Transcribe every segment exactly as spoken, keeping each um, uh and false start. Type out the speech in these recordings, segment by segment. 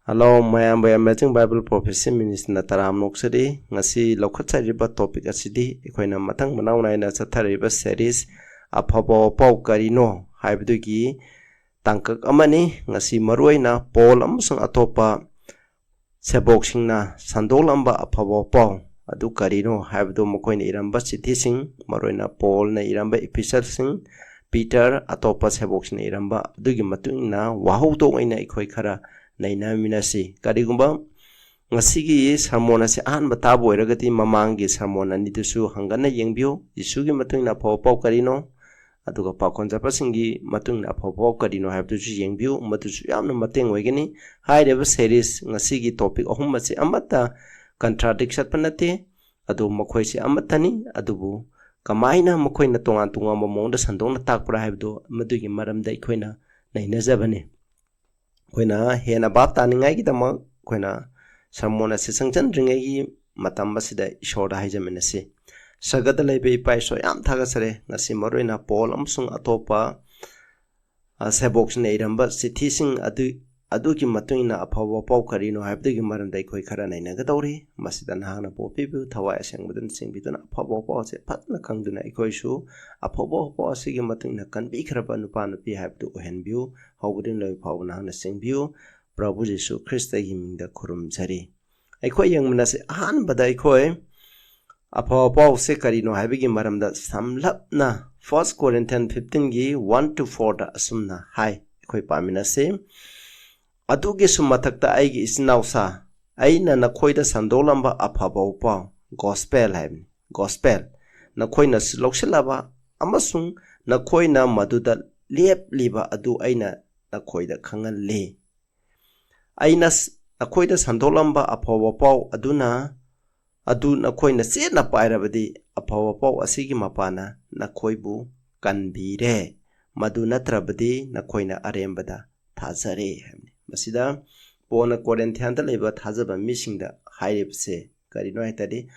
Hello ꯃꯌꯥꯝꯕꯨ, Amazing Bible Prophecy Ministryꯅ ꯇꯔꯥꯝꯅ ꯑꯣꯛꯆꯔꯤ꯫ ꯉꯁꯤ ꯂꯧꯈꯠꯆꯔꯤꯕ topic ꯑꯁꯤꯗꯤ ꯑꯩꯈꯣꯏꯅ ꯃꯊꯪ ꯃꯅꯥꯎ ꯅꯥꯏꯅ ꯆꯠꯊꯔꯤꯕ series ꯑꯐꯕ ꯋꯥꯄꯥꯎ ꯀꯔꯤꯅꯣ ꯍꯥꯏꯕꯗꯨꯒꯤ ꯇꯥꯡꯀꯛ ꯑꯃꯅꯤ꯫ ꯉꯁꯤ ꯃꯔꯨꯑꯣꯏꯅ ꯄꯣꯜ ꯑꯃꯁꯨꯡ ꯑꯇꯣꯞꯄ ꯁꯦꯕꯣꯛꯁꯤꯡꯅ ꯁꯟꯗꯣꯛꯂꯝꯕ ꯑꯐꯕ ꯋꯥꯄꯥꯎ ꯑꯗꯨ ꯀꯔꯤꯅꯣ ꯍꯥꯏꯕꯗꯨ, ꯃꯈꯣꯏꯅ ꯏꯔꯝꯕ ꯆꯤꯊꯤꯁꯤꯡ, ꯃꯔꯨꯑꯣꯏꯅ ꯄꯣꯜꯅ ꯏꯔꯝꯕ ꯏꯄꯤꯁꯜꯁꯤꯡ, ꯄꯤꯇꯔ, ꯑꯇꯣꯞꯄ ꯁꯦꯕꯣꯛꯁꯤꯡꯅ ꯏꯔꯝꯕ ꯑꯗꯨꯒꯤ ꯃꯇꯨꯡ ꯏꯟꯅ ꯋꯥꯍꯧꯗꯣꯛ ꯑꯣꯏꯅ ꯑꯩꯈꯣꯏ ꯈꯔ ꯅꯩꯅꯃꯤꯟꯅꯁꯤ꯫ ꯀꯔꯤꯒꯨꯝꯕ ꯉꯁꯤꯒꯤ sermon ꯑꯁꯤ ꯑꯍꯥꯟꯕ ꯇꯥꯕ ꯑꯣꯏꯔꯒꯗꯤ, ꯃꯃꯥꯡꯒꯤ sermon ꯑꯅꯤꯗꯨꯁꯨ ꯍꯪꯒꯠꯅ ꯌꯦꯡꯕꯤꯌꯨ꯫ ꯖꯤꯁꯨꯒꯤ ꯃꯇꯨꯡ ꯏꯟꯅ ꯑꯐꯕ ꯄꯥꯎ ꯀꯔꯤꯅꯣ? ꯑꯗꯨꯒ ꯄꯥꯎꯈꯣꯟ ꯆꯠꯄꯁꯤꯡꯒꯤ ꯃꯇꯨꯡ ꯏꯟꯅ ꯑꯐꯕ ꯄꯥꯎ ꯀꯔꯤꯅꯣ ꯍꯥꯏꯕꯗꯨꯁꯨ ꯌꯦꯡꯕꯤꯌꯨ꯫ ꯃꯗꯨꯁꯨ ꯌꯥꯝꯅ ꯃꯇꯦꯡ ꯑꯣꯏꯒꯅꯤ꯫ ꯍꯥꯏꯔꯤꯕ series, ꯉꯁꯤꯒꯤ topic ꯑꯍꯨꯝ ꯑꯁꯤ ꯑꯃꯠꯇ contradict ꯆꯠꯄ ꯅꯠꯇꯦ, ꯑꯗꯨ ꯃꯈꯣꯏꯁꯦ ꯑꯃꯠꯇꯅꯤ꯫ ꯑꯗꯨꯕꯨ ꯀꯃꯥꯏꯅ ꯃꯈꯣꯏꯅ ꯇꯣꯉꯥꯟ ꯇꯣꯉꯥꯟꯕ ꯃꯑꯣꯡꯗ ꯁꯟꯗꯣꯛꯅ ꯇꯥꯛꯄ꯭ꯔꯥ ꯍꯥꯏꯕꯗꯨ, ꯃꯗꯨꯒꯤ ꯃꯔꯝꯗ ꯑꯩꯈꯣꯏꯅ ꯅꯩꯅꯖꯕꯅꯤ꯫ ꯑꯩꯈꯣꯏꯅ ꯍꯦꯟꯅ ꯚꯥꯞ ꯇꯥꯅꯤꯡꯉꯥꯏꯒꯤꯗꯃꯛ ꯑꯩꯈꯣꯏꯅ sermon ꯑꯁꯤ ꯆꯪꯁꯤꯟꯗ꯭ꯔꯤꯉꯩꯒꯤ ꯃꯇꯝ ꯑꯁꯤꯗ ꯏꯁꯣꯔꯗ ꯍꯥꯏꯖꯃꯤꯟꯅꯁꯤ꯫ ꯁꯔꯒꯗ ꯂꯩꯕ ꯏꯄꯥ ꯏꯁꯣꯔ, ꯌꯥꯝ ꯊꯥꯒꯠꯆꯔꯤ꯫ ꯉꯁꯤ ꯃꯔꯨꯑꯣꯏꯅ ꯄꯣꯜ ꯑꯃꯁꯨꯡ ꯑꯇꯣꯞꯄ, ꯑ, ꯁꯦꯕꯣꯛꯁꯤꯡꯅ ꯏꯔꯝꯕ ꯆꯤꯊꯤꯁꯤꯡ ꯑꯗꯨ, ꯑꯗꯨꯒꯤ ꯃꯇꯨꯡ ꯏꯟꯅ ꯑꯐꯕ ꯄꯥꯎ ꯀꯔꯤꯅꯣ ꯍꯥꯏꯕꯗꯨꯒꯤ ꯃꯔꯝꯗ ꯑꯩꯈꯣꯏ ꯈꯔ ꯅꯩꯅꯒꯗꯧꯔꯤ꯫ ꯃꯁꯤꯗ ꯅꯍꯥꯛꯅ ꯄꯣꯛꯄꯤꯕꯤꯌꯨ, ꯊꯋꯥꯏ ꯑꯁꯦꯡꯕꯗꯨꯅ ꯆꯤꯡꯕꯤꯗꯨꯅ ꯑꯐꯕ ꯄꯥꯎ ꯑꯁꯤ ꯐꯖꯅ ꯈꯪꯗꯨꯅ ꯑꯩꯈꯣꯏꯁꯨ ꯑꯐꯕ ꯄꯥꯎ ꯑꯁꯤꯒꯤ ꯃꯇꯨꯡ ꯏꯟꯅ ꯀꯟꯕꯤꯈ꯭ꯔꯕ ꯅꯨꯄꯥ ꯅꯨꯄꯤ ꯍꯥꯏꯕꯗꯨ ꯑꯣꯏꯍꯟꯕꯤꯌꯨ꯫ ꯍꯧꯕꯗꯒꯤ ꯂꯣꯏꯕ ꯐꯥꯎꯕ ꯅꯍꯥꯛꯅ ꯆꯤꯡꯕꯤꯌꯨ꯫ ꯄ꯭ꯔꯚꯨ ꯖꯤꯁꯨ ꯈ꯭ꯔꯤꯁꯇꯒꯤ ꯃꯤꯡꯗ ꯈꯨꯔꯨꯝꯖꯔꯤ꯫ ꯑꯩꯈꯣꯏ ꯌꯦꯡꯃꯤꯟꯅꯁꯤ꯫ ꯑꯍꯥꯟꯕꯗ ꯑꯩꯈꯣꯏ ꯑꯐꯕ ꯄꯥꯎꯁꯦ ꯀꯔꯤꯅꯣ ꯍꯥꯏꯕꯒꯤ ꯃꯔꯝꯗ ꯁꯝꯂꯞꯅ First Corinthians fifteenꯒꯤ one to fourꯗ ꯑꯁꯨꯝꯅ ꯍꯥꯏ꯫ ꯑꯩꯈꯣꯏ ꯄꯥꯃꯤꯟꯅꯁꯤ꯫ "ꯑꯗꯨꯒꯤꯁꯨ ꯃꯊꯛꯇ, ꯑꯩꯒꯤ ꯏꯆꯤꯟ ꯏꯅꯥꯎꯁꯥ, ꯑꯩꯅ ꯅꯈꯣꯏꯗ ꯁꯟꯗꯣꯛꯂꯝꯕ ꯑꯐꯕ ꯄꯥꯎ, gospel ꯍꯥꯏꯕꯅꯤ, gospel, ꯅꯈꯣꯏꯅ ꯂꯧꯁꯤꯜꯂꯕ ꯑꯃꯁꯨꯡ ꯅꯈꯣꯏꯅ ꯃꯗꯨꯗ ꯂꯦꯞꯂꯤꯕ ꯑꯗꯨ ꯑꯩꯅ ꯅꯈꯣꯏꯗ ꯈꯪꯍꯜꯂꯤ꯫ ꯑꯩꯅ ꯅꯈꯣꯏꯗ ꯁꯟꯗꯣꯛꯂꯝꯕ ꯑꯐꯕ ꯄꯥꯎ ꯑꯗꯨꯅ, ꯑꯗꯨ ꯅꯈꯣꯏꯅ ꯆꯦꯠꯅ ꯄꯥꯏꯔꯕꯗꯤ, ꯑꯐꯕ ꯄꯥꯎ ꯑꯁꯤꯒꯤ ꯃꯄꯥꯅ ꯅꯈꯣꯏꯕꯨ ꯀꯟꯕꯤꯔꯦ꯫ ꯃꯗꯨ ꯅꯠꯇ꯭ꯔꯕꯗꯤ ꯅꯈꯣꯏꯅ ꯑꯔꯦꯝꯕꯗ ꯊꯥꯖꯔꯦ" ꯍꯥꯏꯕꯅꯤ꯫ ꯃꯁꯤꯗ ꯄꯣꯜꯅ ꯀꯣꯔꯤꯟꯊꯤꯌꯥꯟꯗ ꯂꯩꯕ ꯊꯥꯖꯕ ꯃꯤꯁꯤꯡꯗ ꯍꯥꯏꯔꯤꯕꯁꯦ ꯀꯔꯤꯅꯣ ꯍꯥꯏ ꯇꯥꯔꯗꯤ,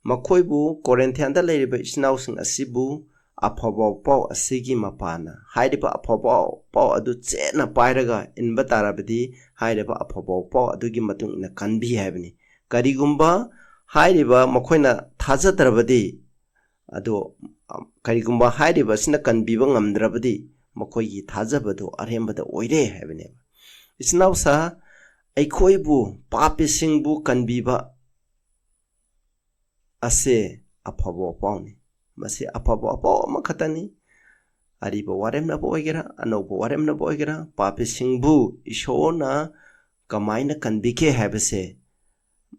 ꯃꯈꯣꯏꯕꯨ, ꯀꯣꯔꯤꯟꯊꯤꯌꯥꯟꯗ ꯂꯩꯔꯤꯕ ꯏꯆꯤꯟ ꯏꯅꯥꯎꯁꯤꯡ ꯑꯁꯤꯕꯨ ꯑꯐꯕ ꯄꯥꯎ ꯑꯁꯤꯒꯤ ꯃꯄꯥꯅ ꯍꯥꯏꯔꯤꯕ ꯑꯐꯕ ꯄꯥꯎ ꯑꯗꯨ ꯆꯦꯠꯅ ꯄꯥꯏꯔꯒ ꯏꯟꯕ ꯇꯥꯔꯕꯗꯤ, ꯍꯥꯏꯔꯤꯕ ꯑꯐꯕ ꯄꯥꯎ ꯑꯗꯨꯒꯤ ꯃꯇꯨꯡ ꯏꯟꯅ ꯀꯟꯕꯤ ꯍꯥꯏꯕꯅꯤ꯫ ꯀꯔꯤꯒꯨꯝꯕ ꯍꯥꯏꯔꯤꯕ ꯃꯈꯣꯏꯅ ꯊꯥꯖꯗ꯭ꯔꯕꯗꯤ, ꯑꯗꯣ, ꯑ, ꯀꯔꯤꯒꯨꯝꯕ ꯍꯥꯏꯔꯤꯕ ꯑꯁꯤꯅ ꯀꯟꯕꯤꯕ ꯉꯝꯗ꯭ꯔꯕꯗꯤ, ꯃꯈꯣꯏꯒꯤ ꯊꯥꯖꯕꯗꯨ ꯑꯔꯦꯝꯕꯗ ꯑꯣꯏꯔꯦ ꯍꯥꯏꯕꯅꯦꯕ꯫ ꯏꯆꯤꯟ ꯏꯅꯥꯎꯁꯥ, ꯑꯩꯈꯣꯏꯕꯨ, ꯄꯥꯄꯤꯁꯤꯡꯕꯨ ꯀꯟꯕꯤꯕ ꯑꯁꯦ ꯑꯐꯕ ꯄꯥꯎꯅꯤ꯫ ꯃꯁꯤ ꯑꯐꯕ ꯄꯥꯎ ꯑꯃꯈꯛꯇꯅꯤ꯫ ꯑꯔꯤꯕ ꯋꯥꯔꯦꯝꯅꯕ ꯑꯣꯏꯒꯦꯔꯥ, ꯑꯅꯧꯕ ꯋꯥꯔꯦꯝꯅꯕ ꯑꯣꯏꯒꯦꯔꯥ, ꯄꯥꯄꯤꯁꯤꯡꯕꯨ ꯏꯁꯣꯔꯅ ꯀꯃꯥꯏꯅ ꯀꯟꯕꯤꯒꯦ ꯍꯥꯏꯕꯁꯦ,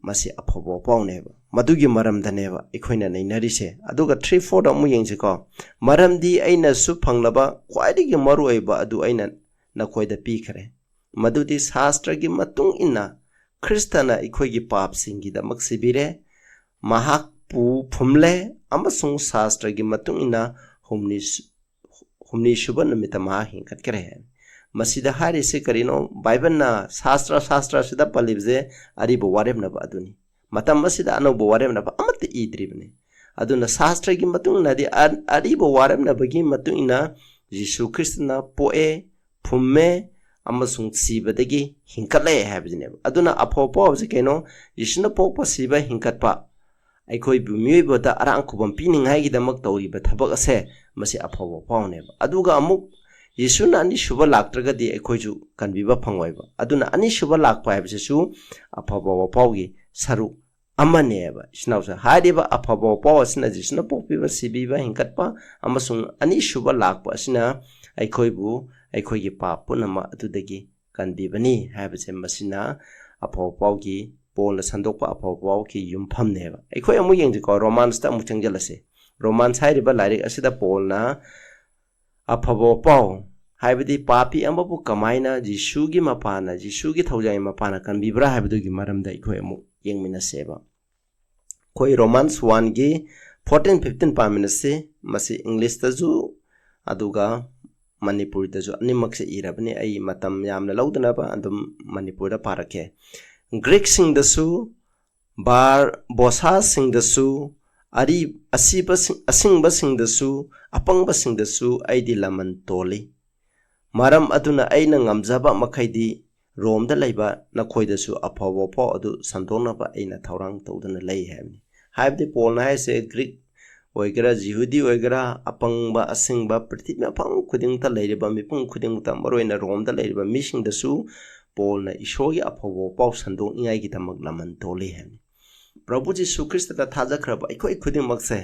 ꯃꯁꯤ ꯑꯐꯕ ꯄꯥꯎꯅꯦꯕ꯫ ꯃꯗꯨꯒꯤ ꯃꯔꯝꯗꯅꯦꯕ ꯑꯩꯈꯣꯏꯅ ꯅꯩꯅꯔꯤꯁꯦ꯫ ꯑꯗꯨꯒ three fourꯗ ꯑꯃꯨꯛ ꯌꯦꯡꯁꯤꯀꯣ꯫ "ꯃꯔꯝꯗꯤ ꯑꯩꯅꯁꯨ ꯐꯪꯂꯕ ꯈ꯭ꯋꯥꯏꯗꯒꯤ ꯃꯔꯨ ꯑꯣꯏꯕ ꯑꯗꯨ ꯑꯩꯅ ꯅꯈꯣꯏꯗ ꯄꯤꯈ꯭ꯔꯦ, ꯃꯗꯨꯗꯤ ꯁꯥꯁꯇ꯭ꯔꯒꯤ ꯃꯇꯨꯡ ꯏꯟꯅ ꯈ꯭ꯔꯤꯁꯇꯅ ꯑꯩꯈꯣꯏꯒꯤ ꯄꯥꯞꯁꯤꯡꯒꯤꯗꯃꯛ ꯁꯤꯕꯤꯔꯦ, ꯃꯍꯥꯛꯄꯨ ꯐꯨꯝꯂꯦ, ꯑꯃꯁꯨꯡ ꯁꯥꯁꯇ꯭ꯔꯒꯤ ꯃꯇꯨꯡ ꯏꯟꯅ ꯍꯨꯝꯅꯤ ꯁꯨ-, ꯍꯨꯝꯅꯤ ꯁꯨꯕ ꯅꯨꯃꯤꯠꯇ ꯃꯍꯥꯛ ꯍꯤꯡꯒꯠꯈ꯭ꯔꯦ" ꯍꯥꯏ꯫ ꯃꯁꯤꯗ ꯍꯥꯏꯔꯤꯁꯦ ꯀꯔꯤꯅꯣ? ꯕꯥꯏꯕꯜꯅ ꯁꯥꯁꯇ꯭ꯔ, ꯁꯥꯁꯇ꯭ꯔꯁꯤꯗ ꯄꯜꯂꯤꯕꯁꯦ ꯑꯔꯤꯕ ꯋꯥꯔꯦꯝꯅꯕ ꯑꯗꯨꯅꯤ꯫ ꯃꯇꯝ ꯑꯁꯤꯗ ꯑꯅꯧꯕ ꯋꯥꯔꯦꯝꯅꯕ ꯑꯃꯠꯇ ꯏꯗ꯭ꯔꯤꯕꯅꯤ꯫ ꯑꯗꯨꯅ ꯁꯥꯁꯇ꯭ꯔꯒꯤ ꯃꯇꯨꯡ ꯏꯟꯅꯗꯤ, ꯑ-, ꯑꯔꯤꯕ ꯋꯥꯔꯦꯝꯅꯕꯒꯤ ꯃꯇꯨꯡ ꯏꯟꯅ ꯖꯤꯁꯨ ꯈ꯭ꯔꯤꯁꯇꯅ ꯄꯣꯛꯑꯦ, ꯐꯨꯝꯃꯦ, ꯑꯃꯁꯨꯡ ꯁꯤꯕꯗꯒꯤ ꯍꯤꯡꯀꯠꯂꯛꯑꯦ ꯍꯥꯏꯕꯁꯤꯅꯦꯕ꯫ ꯑꯗꯨꯅ ꯑꯐꯕ ꯄꯥꯎ ꯍꯥꯏꯕꯁꯤ ꯀꯩꯅꯣ? ꯖꯤꯁꯨꯅ ꯄꯣꯛꯄ, ꯁꯤꯕ, ꯍꯤꯡꯀꯠꯄ, ꯑꯩꯈꯣꯏꯕꯨ ꯃꯤꯑꯣꯏꯕꯗ ꯑꯔꯥꯡ ꯈꯨꯕꯝ ꯄꯤꯅꯤꯡꯉꯥꯏꯒꯤꯗꯃꯛ ꯇꯧꯔꯤꯕ ꯊꯕꯛ ꯑꯁꯦ, ꯃꯁꯤ ꯑꯐꯕ ꯄꯥꯎꯅꯦꯕ꯫ ꯑꯗꯨꯒ ꯑꯃꯨꯛ ꯖꯤꯁꯨꯅ ꯑꯅꯤꯁꯨꯕ ꯂꯥꯛꯇ꯭ꯔꯒꯗꯤ ꯑꯩꯈꯣꯏꯁꯨ ꯀꯟꯕꯤꯕ ꯐꯪꯉꯣꯏꯕ꯫ ꯑꯗꯨꯅ ꯑꯅꯤꯁꯨꯕ ꯂꯥꯛꯄ ꯍꯥꯏꯕꯁꯤꯁꯨ ꯑꯐꯕ ꯄꯥꯎꯒꯤ ꯁꯔꯨꯛ ꯑꯃꯅꯦꯕ꯫ ꯏꯆꯤꯟ ꯏꯅꯥꯎꯁꯦ, ꯍꯥꯏꯔꯤꯕ ꯑꯐꯕ ꯄꯥꯎ ꯑꯁꯤꯅ ꯖꯤꯁꯨꯅ ꯄꯣꯛꯄꯤꯕ, ꯁꯤꯕꯤꯕ, ꯍꯤꯡꯒꯠꯄ ꯑꯃꯁꯨꯡ ꯑꯅꯤꯁꯨꯕ ꯂꯥꯛꯄ ꯑꯁꯤꯅ ꯑꯩꯈꯣꯏꯕꯨ ꯑꯩꯈꯣꯏꯒꯤ ꯄꯥꯞ ꯄꯨꯝꯅꯃꯛ ꯑꯗꯨꯗꯒꯤ ꯀꯟꯕꯤꯕꯅꯤ ꯍꯥꯏꯕꯁꯦ, ꯃꯁꯤꯅ ꯑꯐꯕ ꯄꯥꯎꯒꯤ, ꯄꯣꯜꯅ ꯁꯟꯗꯣꯛꯄ ꯑꯐꯕ ꯄꯥꯎꯒꯤ ꯌꯨꯝꯐꯝꯅꯦꯕ꯫ ꯑꯩꯈꯣꯏ ꯑꯃꯨꯛ ꯌꯦꯡꯁꯤꯀꯣ, ꯔꯣꯃꯥꯟꯁꯇ ꯑꯃꯨꯛ ꯆꯪꯁꯤꯜꯂꯁꯤ꯫ ꯔꯣꯃꯥꯟꯁ ꯍꯥꯏꯔꯤꯕ ꯂꯥꯏꯔꯤꯛ ꯑꯁꯤꯗ ꯄꯣꯜꯅ ꯑꯐꯕ ꯄꯥꯎ, ꯍꯥꯏꯕꯗꯤ ꯄꯥꯄꯤ ꯑꯃꯕꯨ ꯀꯃꯥꯏꯅ ꯖꯤꯁꯨꯒꯤ ꯃꯄꯥꯅ, ꯖꯤꯁꯨꯒꯤ ꯊꯧꯖꯥꯜꯒꯤ ꯃꯄꯥꯅ ꯀꯟꯕꯤꯕ꯭ꯔꯥ ꯍꯥꯏꯕꯗꯨꯒꯤ ꯃꯔꯝꯗ ꯑꯩꯈꯣꯏ ꯑꯃꯨꯛ ꯌꯦꯡꯃꯤꯟꯅꯁꯦꯕ꯫ ꯑꯩꯈꯣꯏ ꯔꯣꯃꯥꯟꯁ ꯋꯥꯟꯒꯤ ꯐꯣꯔꯇꯤꯟ ꯐꯤꯐꯇꯤꯟ ꯄꯥꯃꯤꯟꯅꯁꯤ꯫ ꯃꯁꯤ ꯏꯪꯂꯤꯁꯇꯁꯨ ꯑꯗꯨꯒ ꯃꯅꯤꯄꯨꯔꯤꯗꯁꯨ ꯑꯅꯤꯃꯛꯁꯦ ꯏꯔꯕꯅꯤ꯫ ꯑꯩ ꯃꯇꯝ ꯌꯥꯝꯅ ꯂꯧꯗꯅꯕ ꯑꯗꯨꯝ ꯃꯅꯤꯄꯨꯔꯗ ꯄꯥꯔꯛꯀꯦ꯫ "ꯒ꯭ꯔꯤꯛꯁꯤꯡꯗꯁꯨ, ꯕꯥꯔ-, ꯕꯣꯁꯥꯁꯤꯡꯗꯁꯨ, ꯑꯔꯤ ꯑꯁꯤꯕꯁꯤꯡ ꯑꯁꯤꯡꯕꯁꯤꯡꯗꯁꯨ, ꯑꯄꯪꯕꯁꯤꯡꯗꯁꯨ ꯑꯩꯗꯤ ꯂꯃꯟ ꯇꯣꯜꯂꯤ꯫ ꯃꯔꯝ ꯑꯗꯨꯅ ꯑꯩꯅ ꯉꯝꯖꯕ ꯃꯈꯩꯗꯤ ꯔꯣꯝꯗ ꯂꯩꯕ ꯅꯈꯣꯏꯗꯁꯨ ꯑꯐꯕ ꯄꯥꯎ ꯑꯗꯨ ꯁꯟꯗꯣꯛꯅꯕ ꯑꯩꯅ ꯊꯧꯔꯥꯡ ꯇꯧꯗꯨꯅ ꯂꯩ ꯍꯥꯏꯕꯅꯤ꯫ ꯍꯥꯏꯕꯗꯤ ꯄꯣꯜꯅ ꯍꯥꯏꯁꯦ ꯒ꯭ꯔꯤꯛ ꯑꯣꯏꯒꯦꯔꯥ, ꯖꯤꯍꯨꯗꯤ ꯑꯣꯏꯒꯦꯔꯥ, ꯑꯄꯪꯕ ꯑꯁꯤꯡꯕ ꯄ꯭ꯔꯤꯊꯤꯕꯤ ꯃꯐꯝ ꯈꯨꯗꯤꯡꯃꯛꯇ ꯂꯩꯔꯤꯕ ꯃꯤꯄꯨꯝ ꯈꯨꯗꯤꯡꯃꯛꯇ, ꯃꯔꯨꯑꯣꯏꯅ ꯔꯣꯝꯗ ꯂꯩꯔꯤꯕ ꯃꯤꯁꯤꯡꯗꯁꯨ ꯄꯣꯜꯅ ꯏꯁꯣꯔꯒꯤ ꯑꯐꯕ ꯄꯥꯎ ꯁꯟꯗꯣꯛꯅꯤꯡꯉꯥꯏꯒꯤꯗꯃꯛ ꯂꯃꯟ ꯇꯣꯜꯂꯤ ꯍꯥꯏꯕꯅꯤ꯫ ꯄ꯭ꯔꯚꯨ ꯖꯤꯁꯨ ꯈ꯭ꯔꯤꯁꯇꯗ ꯊꯥꯖꯈ꯭ꯔꯕ ꯑꯩꯈꯣꯏ ꯈꯨꯗꯤꯡꯃꯛꯁꯦ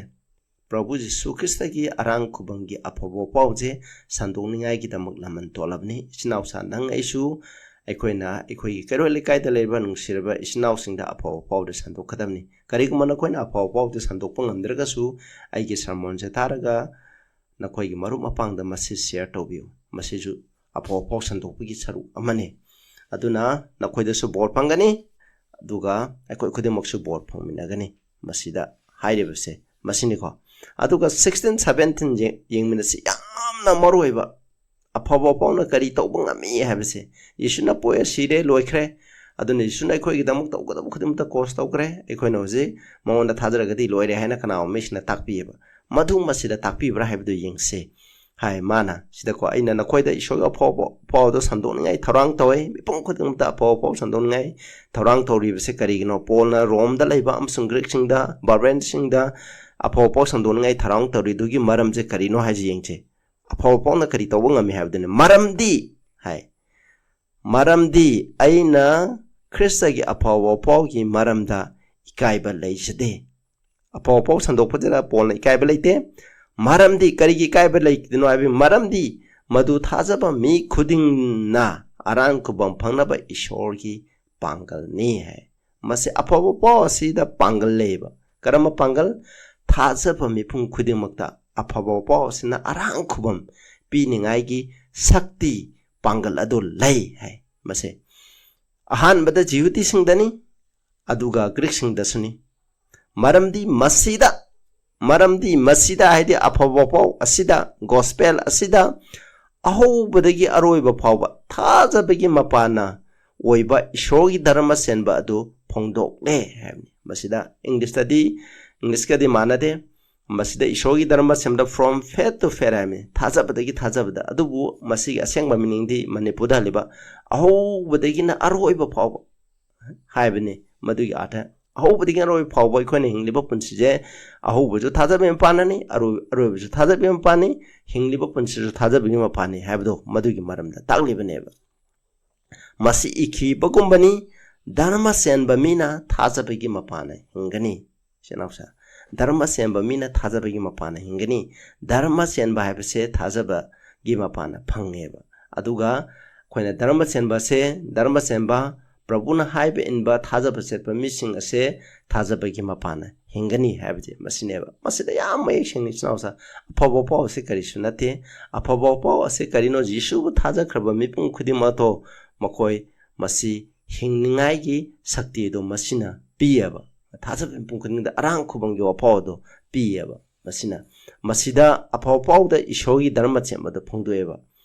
ꯄ꯭ꯔꯚꯨ ꯖꯤꯁꯨ ꯈ꯭ꯔꯤꯁꯇꯒꯤ ꯑꯔꯥꯡ ꯈꯨꯕꯝꯒꯤ ꯑꯐꯕ ꯄꯥꯎꯁꯦ ꯁꯟꯗꯣꯛꯅꯤꯡꯉꯥꯏꯒꯤꯗꯃꯛ ꯂꯃꯟ ꯇꯣꯜꯂꯕꯅꯤ꯫ ꯏꯆꯤꯟ ꯏꯅꯥꯎꯁꯥ, ꯅꯪ ꯑꯩꯁꯨ ꯑꯩꯈꯣꯏꯅ ꯑꯩꯈꯣꯏꯒꯤ ꯀꯩꯔꯣꯜ ꯂꯩꯀꯥꯏꯗ ꯂꯩꯔꯤꯕ ꯅꯨꯡꯁꯤꯔꯕ ꯏꯆꯤꯟ ꯏꯅꯥꯎꯁꯤꯡꯗ ꯑꯐꯕ ꯄꯥꯎꯗ ꯁꯟꯗꯣꯛꯀꯗꯕꯅꯤ꯫ ꯀꯔꯤꯒꯨꯝꯕ ꯅꯈꯣꯏꯅ ꯑꯐꯕ ꯄꯥꯎꯗ ꯁꯟꯗꯣꯛꯄ ꯉꯝꯗ꯭ꯔꯒꯁꯨ, ꯑꯩꯒꯤ ꯁꯔꯃꯣꯟꯁꯦ ꯊꯥꯔꯒ ꯅꯈꯣꯏꯒꯤ ꯃꯔꯨꯞ ꯃꯄꯥꯡꯗ ꯃꯁꯤ ꯁꯤꯌꯔ ꯇꯧꯕꯤꯌꯨ꯫ ꯃꯁꯤꯁꯨ ꯑꯐꯕ ꯄꯥꯎ ꯁꯟꯗꯣꯛꯄꯒꯤ ꯁꯔꯨꯛ ꯑꯃꯅꯤ꯫ ꯑꯗꯨꯅ ꯅꯈꯣꯏꯗꯁꯨ ꯕꯣꯔ ꯐꯪꯒꯅꯤ, ꯑꯗꯨꯒ ꯑꯩꯈꯣꯏ ꯈꯨꯗꯤꯡꯃꯛꯁꯨ ꯕꯣꯔ ꯐꯪꯃꯤꯟꯅꯒꯅꯤ꯫ ꯃꯁꯤꯗ ꯍꯥꯏꯔꯤꯕꯁꯦ ꯃꯁꯤꯅꯤꯀꯣ꯫ ꯑꯗꯨꯒ ꯁꯤꯛꯁꯇꯤꯟ ꯁꯚꯦꯟꯇꯤꯟ ꯌꯦꯡꯃꯤꯟꯅꯁꯤ꯫ ꯌꯥꯝꯅ ꯃꯔꯨ ꯑꯣꯏꯕ, ꯑꯐꯕ ꯄꯥꯎꯅ ꯀꯔꯤ ꯇꯧꯕ ꯉꯝꯃꯤ ꯍꯥꯏꯕꯁꯦ꯫ ꯌꯦꯁꯨꯅ ꯄꯣꯛꯑꯦ, ꯁꯤꯔꯦ, ꯂꯣꯏꯈ꯭ꯔꯦ꯫ ꯑꯗꯨꯅ ꯌꯦꯁꯨꯅ ꯑꯩꯈꯣꯏꯒꯤꯗꯃꯛ ꯇꯧꯒꯗꯕ ꯈꯨꯗꯤꯡꯃꯛꯇ ꯀꯣꯁ ꯇꯧꯈ꯭ꯔꯦ꯫ ꯑꯩꯈꯣꯏꯅ ꯍꯧꯖꯤꯛ ꯃꯉꯣꯟꯗ ꯊꯥꯖꯔꯒꯗꯤ ꯂꯣꯏꯔꯦ ꯍꯥꯏꯅ ꯀꯅꯥꯒꯨꯝꯕ ꯃꯤꯁꯤꯅ ꯇꯥꯛꯄꯤꯑꯕ꯫ ꯃꯗꯨ ꯃꯁꯤꯗ ꯇꯥꯛꯄꯤꯕ꯭ꯔꯥ ꯍꯥꯏꯕꯗꯨ ꯌꯦꯡꯁꯤ꯫ ꯍꯥꯏ ꯃꯥꯅ ꯁꯤꯗꯀꯣ, "ꯑꯩꯅ ꯅꯈꯣꯏꯗ ꯏꯁꯣꯔꯒꯤ ꯑꯐꯥꯎꯕ ꯄꯥꯎꯗꯣ ꯁꯟꯗꯣꯛꯅꯤꯡꯉꯥꯏ ꯊꯧꯔꯥꯡ ꯇꯧꯋꯦ꯫ ꯃꯤꯄꯨꯝ ꯈꯨꯗꯤꯡꯃꯛꯇ ꯑꯐꯥꯎꯕ ꯄꯥꯎ ꯁꯟꯗꯣꯛꯅꯤꯡꯉꯥꯏ ꯊꯧꯔꯥꯡ ꯇꯧꯔꯤꯕꯁꯦ ꯀꯔꯤꯒꯤꯅꯣ?" ꯄꯣꯜꯅ ꯔꯣꯝꯗ ꯂꯩꯕ ꯑꯃꯁꯨꯡ ꯒ꯭ꯔꯤꯛꯁꯤꯡꯗ, ꯕꯥꯔꯕꯦꯟꯁꯤꯡꯗ ꯑꯐꯥꯎꯕ ꯄꯥꯎ ꯁꯟꯗꯣꯛꯅꯤꯡꯉꯥꯏ ꯊꯧꯔꯥꯡ ꯇꯧꯔꯤꯗꯨꯒꯤ ꯃꯔꯝꯁꯦ ꯀꯔꯤꯅꯣ ꯍꯥꯏꯁꯦ ꯌꯦꯡꯁꯦ꯫ ꯑꯐꯥꯎꯕ ꯄꯥꯎꯅ ꯀꯔꯤ ꯇꯧꯕ ꯉꯝꯃꯤ ꯍꯥꯏꯕꯗꯨꯅꯤ꯫ ꯃꯔꯝꯗꯤ ꯍꯥꯏ, "ꯃꯔꯝꯗꯤ ꯑꯩꯅ ꯈ꯭ꯔꯤꯁꯇꯒꯤ ꯑꯐꯥꯎꯕ ꯄꯥꯎꯒꯤ ꯃꯔꯝꯗ ꯏꯀꯥꯏꯕ ꯂꯩꯖꯗꯦ"꯫ ꯑꯐꯥꯎꯕ ꯄꯥꯎ ꯁꯟꯗꯣꯛꯄꯁꯤꯗ ꯄꯣꯜꯅ ꯏꯀꯥꯏꯕ ꯂꯩꯇꯦ꯫ ꯃꯔꯝꯗꯤ, ꯀꯔꯤꯒꯤ ꯏꯀꯥꯏꯕ ꯂꯩꯇ꯭ꯔꯤꯅꯣ ꯍꯥꯏꯕ, ꯃꯔꯝꯗꯤ ꯃꯗꯨ ꯊꯥꯖꯕ ꯃꯤ ꯈꯨꯗꯤꯡꯅ ꯑꯔꯥꯡ ꯈꯨꯕꯝ ꯐꯪꯅꯕ ꯏꯁꯣꯔꯒꯤ ꯄꯥꯡꯒꯜꯅꯤ ꯍꯥꯏ꯫ ꯃꯁꯤ ꯑꯐꯥꯎꯕ ꯄꯥꯎ ꯑꯁꯤꯗ ꯄꯥꯡꯒꯜ ꯂꯩꯌꯦꯕ꯫ ꯀꯔꯝꯕ ꯄꯥꯡꯒꯜ? ꯊꯥꯖꯕ ꯃꯤꯄꯨꯝ ꯈꯨꯗꯤꯡꯃꯛꯇ ꯑꯐꯥꯎꯕ ꯄꯥꯎ ꯑꯁꯤꯅ ꯑꯔꯥꯡ ꯈꯨꯕꯝ ꯄꯤꯅꯤꯡꯉꯥꯏꯒꯤ ꯁꯛꯇꯤ, ꯄꯥꯡꯒꯜ ꯑꯗꯨ ꯂꯩ ꯍꯥꯏ꯫ ꯃꯁꯤ ꯑꯍꯥꯟꯕꯗ ꯖꯤꯍꯨꯗꯤꯁꯤꯡꯗꯅꯤ, ꯑꯗꯨꯒ ꯒ꯭ꯔꯤꯛꯁꯤꯡꯗꯁꯨꯅꯤ꯫ ꯃꯔꯝꯗꯤ ꯃꯁꯤꯗ, ꯃꯔꯝꯗꯤ ꯃꯁꯤꯗ ꯍꯥꯏꯗꯤ ꯑꯐꯥꯎꯕ ꯄꯥꯎ ꯑꯁꯤꯗ, ꯒꯣꯁꯄꯦꯜ ꯑꯁꯤꯗ ꯑꯍꯧꯕꯗꯒꯤ ꯑꯔꯣꯏꯕ ꯐꯥꯎꯕ ꯊꯥꯖꯕꯒꯤ ꯃꯄꯥꯟꯅ ꯑꯣꯏꯕ ꯏꯁꯣꯔꯒꯤ ꯙꯔꯃ ꯆꯦꯟꯕ ꯑꯗꯨ ꯐꯣꯡꯗꯣꯛꯂꯦ ꯍꯥꯏꯕꯅꯤ꯫ ꯃꯁꯤꯗ ꯏꯪꯂꯤꯁꯇꯗꯤ, ꯏꯪꯂꯤꯁꯀꯗꯤ ꯃꯥꯟꯅꯗꯦ꯫ ꯃꯁꯤꯗ ꯏꯁꯣꯔꯒꯤ ꯙꯔꯃ ꯁꯦꯝꯕꯗ from faith to faith ꯍꯥꯏꯕꯅꯤ, ꯊꯥꯖꯕꯗꯒꯤ ꯊꯥꯖꯕꯗ꯫ ꯑꯗꯨꯕꯨ ꯃꯁꯤꯒꯤ ꯑꯁꯦꯡꯕ ꯃꯤꯅꯤꯡꯗꯤ ꯃꯅꯤꯄꯨꯔꯗ ꯍꯜꯂꯤꯕ ꯑꯍꯧꯕꯗꯒꯤꯅ ꯑꯔꯣꯏꯕ ꯐꯥꯎꯕ ꯍꯥꯏꯕꯅꯤ꯫ ꯃꯗꯨꯒꯤ ꯑꯥꯔꯊ, ꯑꯍꯧꯕꯗꯒꯤ ꯑꯔꯣꯏꯕ ꯐꯥꯎꯕ ꯑꯩꯈꯣꯏꯅ ꯍꯤꯡꯂꯤꯕ ꯄꯨꯟꯁꯤꯁꯦ ꯑꯍꯧꯕꯁꯨ ꯊꯥꯖꯕꯒꯤ ꯃꯄꯥꯟꯅꯤ, ꯑꯔꯣꯏ-, ꯑꯔꯣꯏꯕꯁꯨ ꯊꯥꯖꯕꯒꯤ ꯃꯄꯥꯟꯅꯤ, ꯍꯤꯡꯂꯤꯕ ꯄꯨꯟꯁꯤꯁꯨ ꯊꯥꯖꯕꯒꯤ ꯃꯄꯥꯟꯅꯤ ꯍꯥꯏꯕꯗꯣ ꯃꯗꯨꯒꯤ ꯃꯔꯝꯗ ꯇꯥꯛꯂꯤꯕꯅꯦꯕ꯫ ꯃꯁꯤ ꯏꯈꯤꯕꯒꯨꯝꯕꯅꯤ, "ꯙꯔꯃ ꯆꯦꯟꯕ ꯃꯤꯅ ꯊꯥꯖꯕꯒꯤ ꯃꯄꯥꯟꯅ ꯍꯤꯡꯒꯅꯤ"꯫ ꯏꯆꯤꯟ ꯏꯅꯥꯎꯁꯦ, ꯙꯔꯃ ꯆꯦꯟꯕ ꯃꯤꯅ ꯊꯥꯖꯕꯒꯤ ꯃꯄꯥꯟꯅ ꯍꯤꯡꯒꯅꯤ꯫ ꯙꯔꯃ ꯆꯦꯟꯕ ꯍꯥꯏꯕꯁꯦ ꯊꯥꯖꯕꯒꯤ ꯃꯄꯥꯟꯅ ꯐꯪꯉꯦꯕ꯫ ꯑꯗꯨꯒ ꯑꯩꯈꯣꯏꯅ ꯙꯔꯃ ꯆꯦꯟꯕꯁꯦ, ꯙꯔꯃ ꯆꯦꯟꯕ, ꯄ꯭ꯔꯚꯨꯅ ꯍꯥꯏꯕ ꯏꯟꯕ ꯊꯥꯖꯕ ꯆꯠꯄ ꯃꯤꯁꯤꯡ ꯑꯁꯦ ꯊꯥꯖꯕꯒꯤ ꯃꯄꯥꯟꯅ ꯍꯤꯡꯒꯅꯤ ꯍꯥꯏꯕꯁꯦ ꯃꯁꯤꯅꯦꯕ꯫ ꯃꯁꯤꯗ ꯌꯥꯝ ꯃꯌꯦꯛ ꯁꯦꯡꯅ ꯏꯆꯤꯟ ꯏꯅꯥꯎꯁꯦ, ꯑꯐꯕ ꯄꯥꯎ ꯑꯁꯤ ꯀꯔꯤꯁꯨ ꯅꯠꯇꯦ꯫ ꯑꯐꯕ ꯄꯥꯎ ꯑꯁꯤ ꯀꯔꯤꯅꯣ? ꯌꯤꯁꯨꯕꯨ ꯊꯥꯖꯈ꯭ꯔꯕ ꯃꯤꯄꯨꯝ ꯈꯨꯗꯤꯡꯃꯛꯇꯣ ꯃꯈꯣꯏ ꯃꯁꯤ ꯍꯤꯡꯅꯤꯡꯉꯥꯏꯒꯤ ꯁꯛꯇꯤ ꯑꯗꯨ ꯃꯁꯤꯅ ꯄꯤꯌꯦꯕ꯫ ꯊꯥꯖꯕ ꯃꯤꯄꯨꯝ ꯈꯨꯗꯤꯡꯗ ꯑꯔꯥꯡ ꯈꯨꯕꯝꯒꯤ ꯋꯥꯐꯥꯎ ꯑꯗꯨ ꯄꯤꯌꯦꯕ꯫ ꯃꯁꯤꯅ, ꯃꯁꯤꯗ ꯑꯐꯕ ꯄꯥꯎꯗ ꯏꯁꯣꯔꯒꯤ ꯙꯔꯃ ꯆꯦꯟꯕꯗꯨ ꯐꯣꯡꯗꯣꯛꯑꯦꯕ꯫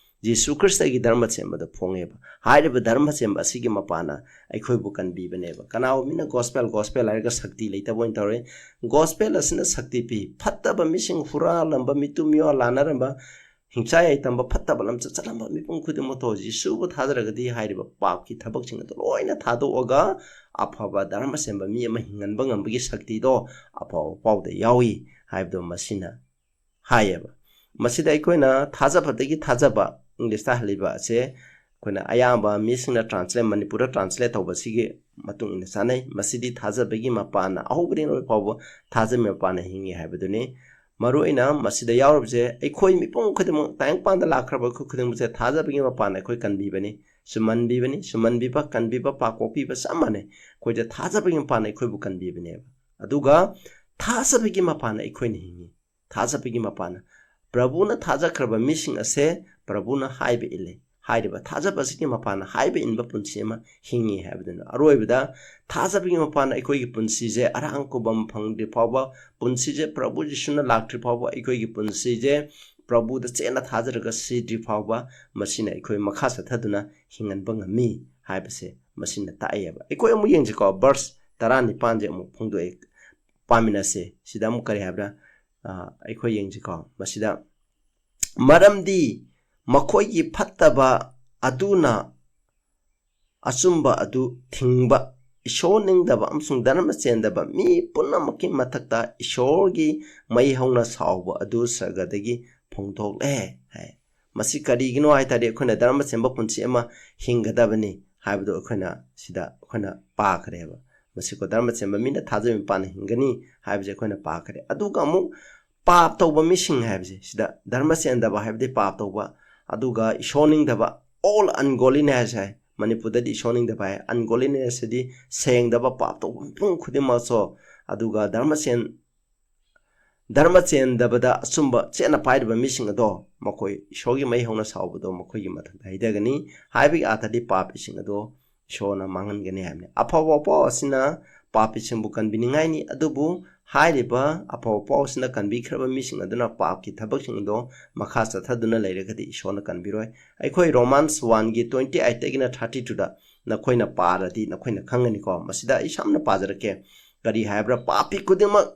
ꯖꯤꯁꯨ ꯈ꯭ꯔꯤꯁꯇꯒꯤ ꯙꯔꯃ ꯆꯦꯟꯕꯗꯨ ꯐꯣꯡꯉꯦꯕ꯫ ꯍꯥꯏꯔꯤꯕ ꯙꯔꯃ ꯆꯦꯟꯕ ꯑꯁꯤꯒꯤ ꯃꯄꯥꯟꯅ ꯑꯩꯈꯣꯏꯕꯨ ꯀꯟꯕꯤꯕꯅꯦꯕ꯫ ꯀꯅꯥꯒꯨꯝꯕ ꯃꯤꯅ ꯒꯣꯁꯄꯦꯜ, ꯒꯣꯁꯄꯦꯜ ꯍꯥꯏꯔꯒ ꯁꯛꯇꯤ ꯂꯩꯇꯕ ꯑꯣꯏꯅ ꯇꯧꯔꯦ꯫ ꯒꯣꯁꯄꯦꯜ ꯑꯁꯤꯅ ꯁꯛꯇꯤ ꯄꯤ꯫ ꯐꯠꯇꯕ ꯃꯤꯁꯤꯡ, ꯍꯨꯔꯥꯜꯂꯝꯕ, ꯃꯤꯇꯨ ꯃꯤꯋꯥ ꯂꯥꯟꯅꯔꯝꯕ, ꯍꯤꯡꯁꯥ ꯌꯥꯏ ꯇꯝꯕ, ꯐꯠꯇꯕ ꯂꯝꯆꯠ ꯆꯠꯂꯝꯕ ꯃꯤꯄꯨꯝ ꯈꯨꯗꯤꯡꯃꯛꯇꯣ ꯖꯤꯁꯨꯕꯨ ꯊꯥꯖꯔꯒꯗꯤ ꯍꯥꯏꯔꯤꯕ ꯄꯥꯞꯀꯤ ꯊꯕꯛꯁꯤꯡ ꯑꯗꯨ ꯂꯣꯏꯅ ꯊꯥꯗꯣꯛꯑꯒ ꯑꯐꯕ ꯙꯔꯃ ꯆꯦꯟꯕ ꯃꯤ ꯑꯃ ꯍꯤꯡꯍꯟꯕ ꯉꯝꯕꯒꯤ ꯁꯛꯇꯤꯗꯣ ꯑꯐꯕ ꯄꯥꯎꯗ ꯌꯥꯎꯏ ꯍꯥꯏꯕꯗꯣ ꯃꯁꯤꯅ ꯍꯥꯏꯌꯦꯕ꯫ ꯃꯁꯤꯗ ꯑꯩꯈꯣꯏꯅ ꯊꯥꯖꯕꯗꯒꯤ ꯊꯥꯖꯕ, ꯏꯪꯂꯤꯁꯇ ꯍꯜꯂꯤꯕ ꯑꯁꯦ ꯑꯩꯈꯣꯏꯅ ꯑꯌꯥꯝꯕ ꯃꯤꯁꯤꯡꯅ ꯇ꯭ꯔꯥꯟꯁꯂꯦꯠ, ꯃꯅꯤꯄꯨꯔꯗ ꯇ꯭ꯔꯥꯟꯁꯂꯦꯠ ꯇꯧꯕꯁꯤꯒꯤ ꯃꯇꯨꯡ ꯏꯟꯅ ꯆꯥꯅꯩ꯫ ꯃꯁꯤꯗꯤ ꯊꯥꯖꯕꯒꯤ ꯃꯄꯥꯟꯅ, ꯑꯍꯧꯕꯗꯒꯤ ꯑꯔꯣꯏ ꯐꯥꯎꯕ ꯊꯥꯖꯕꯒꯤ ꯃꯄꯥꯟꯅ ꯍꯤꯡꯉꯤ ꯍꯥꯏꯕꯗꯨꯅꯤ꯫ ꯃꯔꯨꯑꯣꯏꯅ ꯃꯁꯤꯗ ꯌꯥꯎꯔꯤꯕꯁꯦ ꯑꯩꯈꯣꯏ ꯃꯤꯄꯨꯝ ꯈꯨꯗꯤꯡꯃꯛ, ꯇꯥꯏꯕꯪꯄꯥꯟꯗ ꯂꯥꯛꯈ꯭ꯔꯕ ꯑꯩꯈꯣꯏ ꯈꯨꯗꯤꯡꯃꯛꯁꯦ ꯊꯥꯖꯕꯒꯤ ꯃꯄꯥꯟꯅ ꯑꯩꯈꯣꯏ ꯀꯟꯕꯤꯕꯅꯤ, ꯆꯨꯝꯍꯟꯕꯤꯕꯅꯤ꯫ ꯆꯨꯝꯍꯟꯕꯤꯕ, ꯀꯟꯕꯤꯕ, ꯄꯥꯛ ꯀꯣꯛꯄꯤꯕ ꯆꯞ ꯃꯥꯟꯅꯩ꯫ ꯑꯩꯈꯣꯏꯗ ꯊꯥꯖꯕꯒꯤ ꯃꯄꯥꯟꯅ ꯑꯩꯈꯣꯏꯕꯨ ꯀꯟꯕꯤꯕꯅꯦꯕ꯫ ꯑꯗꯨꯒ ꯊꯥꯖꯕꯒꯤ ꯃꯄꯥꯟꯅ ꯑꯩꯈꯣꯏꯅ ꯍꯤꯡꯉꯤ꯫ ꯊꯥꯖꯕꯒꯤ ꯃꯄꯥꯟꯅ꯫ ꯄ꯭ꯔꯚꯨꯅ ꯊꯥꯖꯈ꯭ꯔꯕ ꯃꯤꯁꯤꯡ ꯑꯁꯦ ꯄ꯭ꯔꯚꯨꯅ ꯍꯥꯏꯕ ꯏꯜꯂꯦ꯫ ꯍꯥꯏꯔꯤꯕ ꯊꯥꯖꯕ ꯑꯁꯤꯒꯤ ꯃꯄꯥꯟꯅ ꯍꯥꯏꯕ ꯏꯟꯕ ꯄꯨꯟꯁꯤ ꯑꯃ ꯍꯤꯡꯉꯤ ꯍꯥꯏꯕꯗꯨꯅ꯫ ꯑꯔꯣꯏꯕꯗ ꯊꯥꯖꯕꯒꯤ ꯃꯄꯥꯟꯅ ꯑꯩꯈꯣꯏꯒꯤ ꯄꯨꯟꯁꯤꯁꯦ ꯑꯔꯥꯡ ꯈꯨꯕꯝ ꯐꯪꯗ꯭ꯔꯤ ꯐꯥꯎꯕ, ꯄꯨꯟꯁꯤꯁꯦ ꯄ꯭ꯔꯚꯨ ꯖꯤꯁꯨꯅ ꯂꯥꯛꯇ꯭ꯔꯤ ꯐꯥꯎꯕ, ꯑꯩꯈꯣꯏꯒꯤ ꯄꯨꯟꯁꯤꯁꯦ ꯄ꯭ꯔꯚꯨꯗ ꯆꯦꯠꯅ ꯊꯥꯖꯔꯒ ꯁꯤꯗ꯭ꯔꯤ ꯐꯥꯎꯕ ꯃꯁꯤꯅ ꯑꯩꯈꯣꯏ ꯃꯈꯥ ꯆꯠꯊꯗꯨꯅ ꯍꯤꯡꯍꯟꯕ ꯉꯝꯃꯤ ꯍꯥꯏꯕꯁꯦ ꯃꯁꯤꯅ ꯇꯥꯛꯑꯦꯕ꯫ ꯑꯩꯈꯣꯏ ꯑꯃꯨꯛ ꯌꯦꯡꯁꯤꯀꯣ, verse ꯇꯔꯥꯅꯤꯄꯥꯟꯁꯦ ꯑꯃꯨꯛ ꯐꯣꯡꯗꯣꯛꯑꯦ, ꯄꯥꯃꯤꯟꯅꯁꯦ꯫ ꯁꯤꯗ ꯑꯃꯨꯛ ꯀꯔꯤ ꯍꯥꯏꯕ꯭ꯔꯥ? ꯑ, ꯑꯩꯈꯣꯏ ꯌꯦꯡꯁꯤꯀꯣ꯫ ꯃꯁꯤꯗ, "ꯃꯔꯝꯗꯤ ꯃꯈꯣꯏꯒꯤ ꯐꯠꯇꯕ ꯑꯗꯨꯅ ꯑꯆꯨꯝꯕ ꯑꯗꯨ ꯊꯤꯡꯕ, ꯏꯁꯣꯔ ꯅꯤꯡꯗꯕ ꯑꯃꯁꯨꯡ ꯙꯔꯃ ꯆꯦꯟꯗꯕ ꯃꯤ ꯄꯨꯝꯅꯃꯛꯀꯤ ꯃꯊꯛꯇ ꯏꯁꯣꯔꯒꯤ ꯃꯩ ꯍꯧꯅ ꯁꯥꯎꯕ ꯑꯗꯨ ꯁꯔꯒꯗꯒꯤ ꯐꯣꯡꯗꯣꯛꯂꯦ" ꯍꯥꯏ꯫ ꯃꯁꯤ ꯀꯔꯤꯒꯤꯅꯣ ꯍꯥꯏ ꯇꯥꯔꯗꯤ, ꯑꯩꯈꯣꯏꯅ ꯙꯔꯃ ꯆꯦꯟꯕ ꯄꯨꯟꯁꯤ ꯑꯃ ꯍꯤꯡꯒꯗꯕꯅꯤ ꯍꯥꯏꯕꯗꯣ ꯑꯩꯈꯣꯏꯅ ꯁꯤꯗ ꯑꯩꯈꯣꯏꯅ ꯄꯥꯈ꯭ꯔꯦꯕ꯫ ꯃꯁꯤꯀꯣ, ꯙꯔꯃ ꯆꯦꯟꯕ ꯃꯤꯅ ꯊꯥꯖꯕ ꯃꯄꯥꯟꯅ ꯍꯤꯡꯒꯅꯤ ꯍꯥꯏꯕꯁꯦ ꯑꯩꯈꯣꯏꯅ ꯄꯥꯈ꯭ꯔꯦ꯫ ꯑꯗꯨꯒ ꯑꯃꯨꯛ ꯄꯥꯞ ꯇꯧꯕ ꯃꯤꯁꯤꯡ ꯍꯥꯏꯕꯁꯦ, ꯁꯤꯗ ꯙꯔꯃ ꯆꯦꯟꯗꯕ ꯍꯥꯏꯕꯗꯤ ꯄꯥꯞ ꯇꯧꯕ, ꯑꯗꯨꯒ ꯏꯁꯣꯔ ꯅꯤꯡꯗꯕ, all ungodliness ꯍꯥꯏ꯫ ꯃꯅꯤꯄꯨꯔꯗꯗꯤ ꯏꯁꯣꯔ ꯅꯤꯡꯗꯕ ꯍꯥꯏ꯫ Ungodliness ꯍꯥꯏꯗꯤ ꯁꯦꯡꯗꯕ, ꯄꯥꯞ ꯇꯧꯕ ꯃꯤꯄꯨꯝ ꯈꯨꯗꯤꯡꯃꯛꯁꯨ꯫ ꯑꯗꯨꯒ ꯙꯔꯃ ꯆꯦꯟ-, ꯙꯔꯃ ꯆꯦꯟꯗꯕꯗ ꯑꯆꯨꯝꯕ ꯆꯦꯠꯅ ꯄꯥꯏꯔꯤꯕ ꯃꯤꯁꯤꯡ ꯑꯗꯣ ꯃꯈꯣꯏ ꯏꯁꯣꯔꯒꯤ ꯃꯩ ꯍꯧꯅ ꯁꯥꯎꯕꯗꯣ ꯃꯈꯣꯏꯒꯤ ꯃꯊꯛꯇ ꯍꯩꯊꯒꯅꯤ ꯍꯥꯏꯕꯒꯤ ꯑꯥꯔꯊꯗꯤ ꯄꯥꯄꯤꯁꯤꯡ ꯑꯗꯣ ꯏꯁꯣꯔꯅ ꯃꯥꯡꯍꯟꯒꯅꯤ ꯍꯥꯏꯕꯅꯤ꯫ ꯑꯐꯕ ꯄꯥꯎ ꯑꯁꯤꯅ ꯄꯥꯄꯤꯁꯤꯡꯕꯨ ꯀꯟꯕꯤꯅꯤꯡꯉꯥꯏꯅꯤ, ꯑꯗꯨꯕꯨ ꯍꯥꯏꯔꯤꯕ ꯑꯐꯕ ꯄꯥꯎ ꯑꯁꯤꯅ ꯀꯟꯕꯤꯈ꯭ꯔꯕ ꯃꯤꯁꯤꯡ ꯑꯗꯨꯅ ꯄꯥꯞꯀꯤ ꯊꯕꯛꯁꯤꯡ ꯑꯗꯣ ꯃꯈꯥ ꯆꯠꯊꯗꯨꯅ ꯂꯩꯔꯒꯗꯤ ꯏꯁꯣꯔꯅ ꯀꯟꯕꯤꯔꯣꯏ꯫ ꯑꯩꯈꯣꯏ Romans one ꯒꯤ twenty eight ꯇꯒꯤꯅ thirty two ꯗ ꯅꯈꯣꯏꯅ ꯄꯥꯔꯗꯤ ꯅꯈꯣꯏꯅ ꯈꯪꯒꯅꯤꯀꯣ꯫ ꯃꯁꯤꯗ ꯑꯩ ꯁꯝꯅ ꯄꯥꯖꯔꯛꯀꯦ꯫ ꯀꯔꯤ ꯍꯥꯏꯕ꯭ꯔꯥ? "ꯄꯥꯄꯤ ꯈꯨꯗꯤꯡꯃꯛ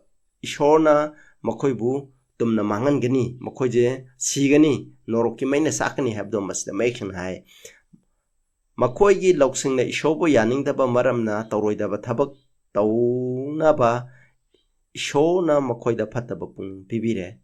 ꯏꯁꯣꯔꯅ ꯃꯈꯣꯏꯕꯨ ꯇꯨꯝꯅ ꯃꯥꯡꯍꯟꯒꯅꯤ, ꯃꯈꯣꯏꯁꯦ ꯁꯤꯒꯅꯤ, ꯅꯣꯔꯣꯛꯀꯤ ꯃꯩꯅ ꯆꯥꯛꯀꯅꯤ" ꯍꯥꯏꯕꯗꯣ ꯃꯁꯤꯗ ꯃꯌꯦꯛ ꯁꯦꯡꯅ ꯍꯥꯏ꯫ "ꯃꯈꯣꯏꯒꯤ ꯂꯧꯁꯤꯡꯅ ꯏꯁꯣꯔꯕꯨ ꯌꯥꯅꯤꯡꯗꯕ ꯃꯔꯝꯅ ꯇꯧꯔꯣꯏꯗꯕ ꯊꯕꯛ ꯇꯧꯅꯕ ꯏꯁꯣꯔꯅ ꯃꯈꯣꯏꯗ ꯐꯠꯇꯕ ꯄꯨꯛꯅꯤꯡ ꯄꯤꯕꯤꯔꯦ"꯫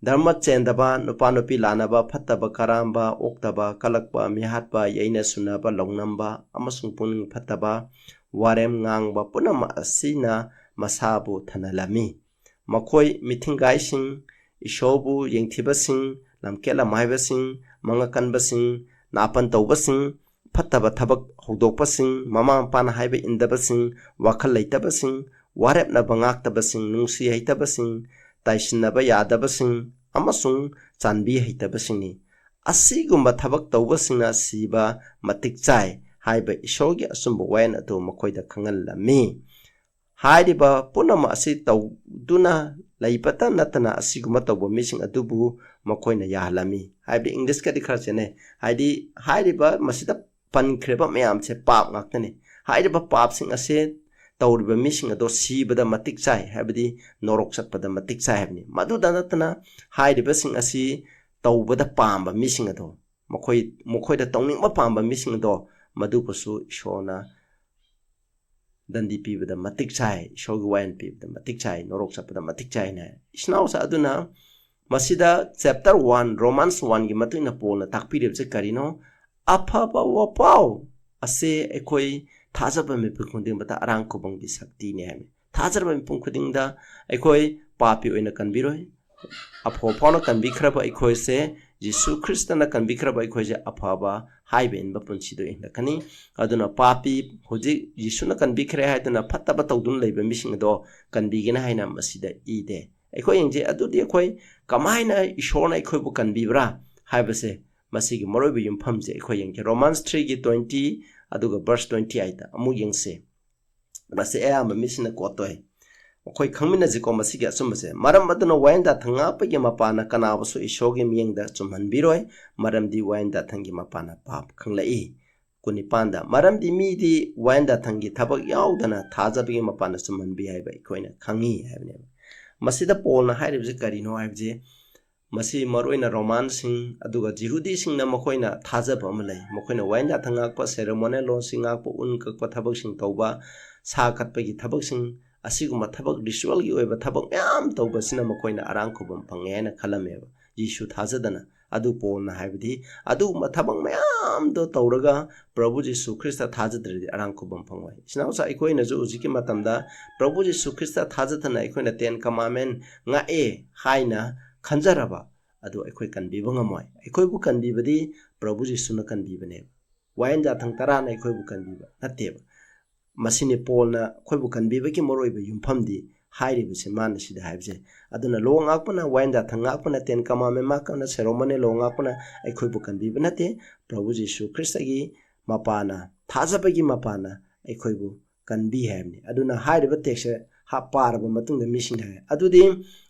ꯙꯔꯃ ꯆꯦꯟꯗꯕ, ꯅꯨꯄꯥ ꯅꯨꯄꯤ ꯂꯥꯟꯅꯕ, ꯐꯠꯇꯕ ꯀꯔꯥꯝꯕ, ꯑꯣꯛꯇꯕ, ꯀꯂꯛꯄ, ꯃꯤꯍꯥꯠꯄ, ꯌꯩꯅ ꯁꯨꯅꯕ, ꯂꯧꯅꯝꯕ ꯑꯃꯁꯨꯡ ꯄꯨꯛꯅꯤꯡ ꯐꯠꯇꯕ, ꯋꯥꯔꯦꯝ ꯉꯥꯡꯕ ꯄꯨꯝꯅꯃꯛ ꯑꯁꯤꯅ ꯃꯁꯥꯕꯨ ꯊꯟꯍꯜꯂꯝꯃꯤ꯫ ꯃꯈꯣꯏ ꯃꯤꯊꯤꯡꯒꯥꯏꯁꯤꯡ, ꯏꯁꯣꯔꯕꯨ ꯌꯦꯡꯊꯤꯕꯁꯤꯡ, ꯂꯝꯀꯦꯠ ꯂꯝꯍꯥꯏꯕꯁꯤꯡ, ꯃꯉꯛ ꯀꯟꯕꯁꯤꯡ, ꯅꯥꯄꯟ ꯇꯧꯕꯁꯤꯡ, ꯐꯠꯇꯕ ꯊꯕꯛ ꯍꯧꯗꯣꯛꯄꯁꯤꯡ, ꯃꯃꯥ ꯃꯄꯥꯅ ꯍꯥꯏꯕ ꯏꯟꯗꯕꯁꯤꯡ, ꯋꯥꯈꯜ ꯂꯩꯇꯕꯁꯤꯡ, ꯋꯥꯔꯦꯞꯅꯕ ꯉꯥꯛꯇꯕꯁꯤꯡ, ꯅꯨꯡꯁꯤ ꯍꯩꯇꯕꯁꯤꯡ, ꯇꯥꯏꯁꯤꯟꯅꯕ ꯌꯥꯗꯕꯁꯤꯡ ꯑꯃꯁꯨꯡ ꯆꯥꯟꯕꯤ ꯍꯩꯇꯕꯁꯤꯡꯅꯤ꯫ ꯑꯁꯤꯒꯨꯝꯕ ꯊꯕꯛ ꯇꯧꯕꯁꯤꯡꯅ ꯁꯤꯕ ꯃꯇꯤꯛ ꯆꯥꯏ ꯍꯥꯏꯕ ꯏꯁꯣꯔꯒꯤ ꯑꯆꯨꯝꯕ ꯋꯥꯌꯦꯜ ꯑꯗꯨ ꯃꯈꯣꯏꯗ ꯈꯪꯍꯜꯂꯝꯃꯤ꯫ ꯍꯥꯏꯔꯤꯕ ꯄꯨꯝꯅꯃꯛ ꯑꯁꯤ ꯇꯧꯗꯨꯅ ꯂꯩꯕꯇ ꯅꯠꯇꯅ ꯑꯁꯤꯒꯨꯝꯕ ꯇꯧꯕ ꯃꯤꯁꯤꯡ ꯑꯗꯨꯕꯨ ꯃꯈꯣꯏꯅ ꯌꯥꯍꯜꯂꯝꯃꯤ꯫ ꯍꯥꯏꯕꯗꯤ English ꯀꯗꯤ ꯈꯔ ꯆꯦꯟꯅꯩ꯫ ꯍꯥꯏꯗꯤ ꯍꯥꯏꯔꯤꯕ ꯃꯁꯤꯗ ꯄꯟꯈ꯭ꯔꯤꯕ ꯃꯌꯥꯝꯁꯦ ꯄꯥꯞ ꯉꯥꯛꯇꯅꯤ꯫ ꯍꯥꯏꯔꯤꯕ ꯄꯥꯞꯁꯤꯡ ꯑꯁꯦ ꯇꯧꯔꯤꯕ ꯃꯤꯁꯤꯡ ꯑꯗꯣ ꯁꯤꯕꯗ ꯃꯇꯤꯛ ꯆꯥꯏ, ꯍꯥꯏꯕꯗꯤ ꯅꯣꯔꯣꯛ ꯆꯠꯄꯗ ꯃꯇꯤꯛ ꯆꯥꯏ ꯍꯥꯏꯕꯅꯤ꯫ ꯃꯗꯨꯗ ꯅꯠꯇꯅ ꯍꯥꯏꯔꯤꯕꯁꯤꯡ ꯑꯁꯤ ꯇꯧꯕꯗ ꯄꯥꯝꯕ ꯃꯤꯁꯤꯡ ꯑꯗꯣ, ꯃꯈꯣꯏ, ꯃꯈꯣꯏꯗ ꯇꯧꯅꯤꯡꯕ ꯄꯥꯝꯕ ꯃꯤꯁꯤꯡ ꯑꯗꯣ, ꯃꯗꯨꯕꯨꯁꯨ ꯏꯁꯣꯔꯅ ꯗꯟꯗꯤ ꯄꯤꯕꯗ ꯃꯇꯤꯛ ꯆꯥꯏ, ꯏꯁꯣꯔꯒꯤ ꯋꯥꯌꯦꯜ ꯄꯤꯕꯗ ꯃꯇꯤꯛ ꯆꯥꯏ, ꯅꯣꯔꯣꯛ ꯆꯠꯄꯗ ꯃꯇꯤꯛ ꯆꯥꯏꯅ ꯍꯥꯏ꯫ ꯏꯆꯤꯟ ꯏꯅꯥꯎꯁꯦ, ꯑꯗꯨꯅ ꯃꯁꯤꯗ chapter one, Romans one ꯒꯤ ꯃꯇꯨꯡ ꯏꯟꯅ ꯄꯣꯜꯅ ꯇꯥꯛꯄꯤꯔꯤꯕꯁꯦ ꯀꯔꯤꯅꯣ? ꯑꯐꯕ ꯋꯥꯄꯥꯎ ꯑꯁꯦ ꯑꯩꯈꯣꯏ ꯊꯥꯖꯕ ꯃꯤꯄꯨꯝ ꯈꯨꯗꯤꯡꯃꯛꯇ ꯑꯔꯥꯡ ꯈꯨꯕꯝꯒꯤ ꯁꯛꯇꯤꯅꯤ ꯍꯥꯏꯕꯅꯤ꯫ ꯊꯥꯖꯔꯕ ꯃꯤꯄꯨꯝ ꯈꯨꯗꯤꯡꯗ ꯑꯩꯈꯣꯏ ꯄꯥꯄꯤ ꯑꯣꯏꯅ ꯀꯟꯕꯤꯔꯣꯏ, ꯑꯐꯕ ꯐꯥꯎꯅ ꯀꯟꯕꯤꯈ꯭ꯔꯕ ꯑꯩꯈꯣꯏꯁꯦ, ꯖꯤꯁꯨ ꯈ꯭ꯔꯤꯁꯇꯅ ꯀꯟꯕꯤꯈ꯭ꯔꯕ ꯑꯩꯈꯣꯏꯁꯦ ꯑꯐꯕ ꯍꯥꯏꯕ ꯏꯟꯕ ꯄꯨꯟꯁꯤꯗ ꯍꯤꯡꯂꯛꯀꯅꯤ꯫ ꯑꯗꯨꯅ ꯄꯥꯄꯤ, ꯍꯧꯖꯤꯛ ꯖꯤꯁꯨꯅ ꯀꯟꯕꯤꯈ꯭ꯔꯦ ꯍꯥꯏꯗꯨꯅ ꯐꯠꯇꯕ ꯇꯧꯗꯨꯅ ꯂꯩꯕ ꯃꯤꯁꯤꯡ ꯑꯗꯣ ꯀꯟꯕꯤꯒꯅꯤ ꯍꯥꯏꯅ ꯃꯁꯤꯗ ꯏꯗꯦ꯫ ꯑꯩꯈꯣꯏ ꯌꯦꯡꯁꯦ, ꯑꯗꯨꯗꯤ ꯑꯩꯈꯣꯏ ꯀꯃꯥꯏꯅ ꯏꯁꯣꯔꯅ ꯑꯩꯈꯣꯏꯕꯨ ꯀꯟꯕꯤꯕ꯭ꯔꯥ ꯍꯥꯏꯕꯁꯦ, ꯃꯁꯤꯒꯤ ꯃꯔꯨꯑꯣꯏꯕ ꯌꯨꯝꯐꯝꯁꯦ ꯑꯩꯈꯣꯏ ꯌꯦꯡꯒꯦ꯫ Romans three ꯒꯤ twenty ꯑꯗꯨꯒ verse twenty eight ꯑꯃꯨꯛ ꯌꯦꯡꯁꯦ꯫ ꯃꯁꯤ ꯑꯌꯥꯝꯕ ꯃꯤꯁꯤꯡꯅ quote ꯇꯧꯏ꯫ ꯑꯩꯈꯣꯏ ꯈꯪꯃꯤꯟꯅꯁꯤꯀꯣ ꯃꯁꯤꯒꯤ ꯑꯆꯨꯝꯕꯁꯦ꯫ "ꯃꯔꯝ ꯑꯗꯨꯅ ꯋꯥꯌꯦꯜ ꯌꯥꯊꯪ ꯉꯥꯛꯄꯒꯤ ꯃꯄꯥꯟꯅ ꯀꯅꯥꯕꯨꯁꯨ ꯏꯁꯣꯔꯒꯤ ꯃꯤꯠꯌꯦꯡꯗ ꯆꯨꯝꯍꯟꯕꯤꯔꯣꯏ, ꯃꯔꯝꯗꯤ ꯋꯥꯌꯦꯜ ꯌꯥꯊꯪꯒꯤ ꯃꯄꯥꯟꯅ ꯄꯥꯞ ꯈꯪꯂꯛꯏ꯫" ꯀꯨꯟꯅꯤꯄꯥꯟꯗ, "ꯃꯔꯝꯗꯤ ꯃꯤꯗꯤ ꯋꯥꯌꯦꯜ ꯌꯥꯊꯪꯒꯤ ꯊꯕꯛ ꯌꯥꯎꯗꯅ ꯊꯥꯖꯕꯒꯤ ꯃꯄꯥꯟꯅ ꯆꯨꯝꯍꯟꯕꯤ ꯍꯥꯏꯕ ꯑꯩꯈꯣꯏꯅ ꯈꯪꯉꯤ" ꯍꯥꯏꯕꯅꯦꯕ꯫ ꯃꯁꯤꯗ ꯄꯣꯜꯅ ꯍꯥꯏꯔꯤꯕꯁꯤ ꯀꯔꯤꯅꯣ ꯍꯥꯏꯕꯁꯤ, ꯃꯁꯤ ꯃꯔꯨꯑꯣꯏꯅ ꯔꯣꯃꯥꯟꯁꯤꯡ ꯑꯗꯨꯒ ꯖꯤꯍꯨꯗꯤꯁꯤꯡꯅ ꯃꯈꯣꯏꯅ ꯊꯥꯖꯕ ꯑꯃ ꯂꯩ꯫ ꯃꯈꯣꯏꯅ ꯋꯥꯌꯦꯜ ꯌꯥꯊꯪ ꯉꯥꯛꯄ, ceremonial ꯂꯣꯟꯁꯤꯡ ꯉꯥꯛꯄ, ꯎꯟ ꯀꯛꯄ ꯊꯕꯛꯁꯤꯡ ꯇꯧꯕ, ꯁꯥ ꯀꯠꯄꯒꯤ ꯊꯕꯛꯁꯤꯡ, ꯑꯁꯤꯒꯨꯝꯕ ꯊꯕꯛ, ritualꯒꯤ ꯑꯣꯏꯕ ꯊꯕꯛ ꯃꯌꯥꯝ ꯇꯧꯕꯁꯤꯅ ꯃꯈꯣꯏꯅ ꯑꯔꯥꯡ ꯈꯨꯕꯝ ꯐꯪꯉꯦ ꯍꯥꯏꯅ ꯈꯜꯂꯝꯃꯦꯕ, ꯖꯤꯁꯨ ꯊꯥꯖꯗꯅ꯫ ꯑꯗꯨ ꯄꯣꯜꯅ ꯍꯥꯏꯕꯗꯤ ꯑꯗꯨꯒꯨꯝꯕ ꯊꯕꯛ ꯃꯌꯥꯝꯗꯣ ꯇꯧꯔꯒ ꯄ꯭ꯔꯚꯨ ꯖꯤꯁꯨ ꯈ꯭ꯔꯤꯁꯇ ꯊꯥꯖꯗ꯭ꯔꯗꯤ ꯑꯔꯥꯡ ꯈꯨꯕꯝ ꯐꯪꯉꯣꯏ꯫ ꯏꯆꯤꯟ ꯏꯅꯥꯎꯁꯥ, ꯑꯩꯈꯣꯏꯅꯁꯨ ꯍꯧꯖꯤꯛꯀꯤ ꯃꯇꯝꯗ ꯄ꯭ꯔꯚꯨ ꯖꯤꯁꯨ ꯈ꯭ꯔꯤꯁꯇ ꯊꯥꯖꯗꯅ ꯑꯩꯈꯣꯏꯅ Ten Commandment ꯉꯥꯛꯑꯦ ꯍꯥꯏꯅ ꯈꯟꯖꯔꯕ ꯑꯗꯨ ꯑꯩꯈꯣꯏ ꯀꯟꯕꯤꯕ ꯉꯝꯃꯣꯏ꯫ ꯑꯩꯈꯣꯏꯕꯨ ꯀꯟꯕꯤꯕꯗꯤ ꯄ꯭ꯔꯚꯨ ꯖꯤꯁꯨꯅ ꯀꯟꯕꯤꯕꯅꯦꯕ꯫ ꯋꯥꯌꯦꯜ ꯌꯥꯊꯪ ꯇꯔꯥꯅ ꯑꯩꯈꯣꯏꯕꯨ ꯀꯟꯕꯤꯕ ꯅꯠꯇꯦꯕ꯫ ꯃꯁꯤꯅꯤ ꯄꯣꯜꯅ ꯑꯩꯈꯣꯏꯕꯨ ꯀꯟꯕꯤꯕꯒꯤ ꯃꯔꯨꯑꯣꯏꯕ ꯌꯨꯝꯐꯝꯗꯤ ꯍꯥꯏꯔꯤꯕꯁꯤ ꯃꯥꯅ ꯁꯤꯗ ꯍꯥꯏꯕꯁꯦ꯫ ꯑꯗꯨꯅ ꯂꯣ ꯉꯥꯛꯄꯅ, ꯋꯥꯌꯦꯜ ꯌꯥꯊꯪ ꯉꯥꯛꯄꯅ, Ten Commandment ꯉꯥꯛꯄꯅ, ceremonial ꯂꯣ ꯉꯥꯛꯄꯅ ꯑꯩꯈꯣꯏꯕꯨ ꯀꯟꯕꯤꯕ ꯅꯠꯇꯦ꯫ ꯄ꯭ꯔꯚꯨ ꯖꯤꯁꯨ ꯈ꯭ꯔꯤꯁꯇꯒꯤ ꯃꯄꯥꯅ, ꯊꯥꯖꯕꯒꯤ ꯃꯄꯥꯅ ꯑꯩꯈꯣꯏꯕꯨ ꯀꯟꯕꯤ ꯍꯥꯏꯕꯅꯤ꯫ ꯑꯗꯨꯅ ꯍꯥꯏꯔꯤꯕ text ꯁꯦ ꯍꯥ-, ꯄꯥꯔꯕ ꯃꯇꯨꯡꯗ ꯃꯤꯁꯤꯡꯅ ꯍꯥꯏ, "ꯑꯗꯨꯗꯤ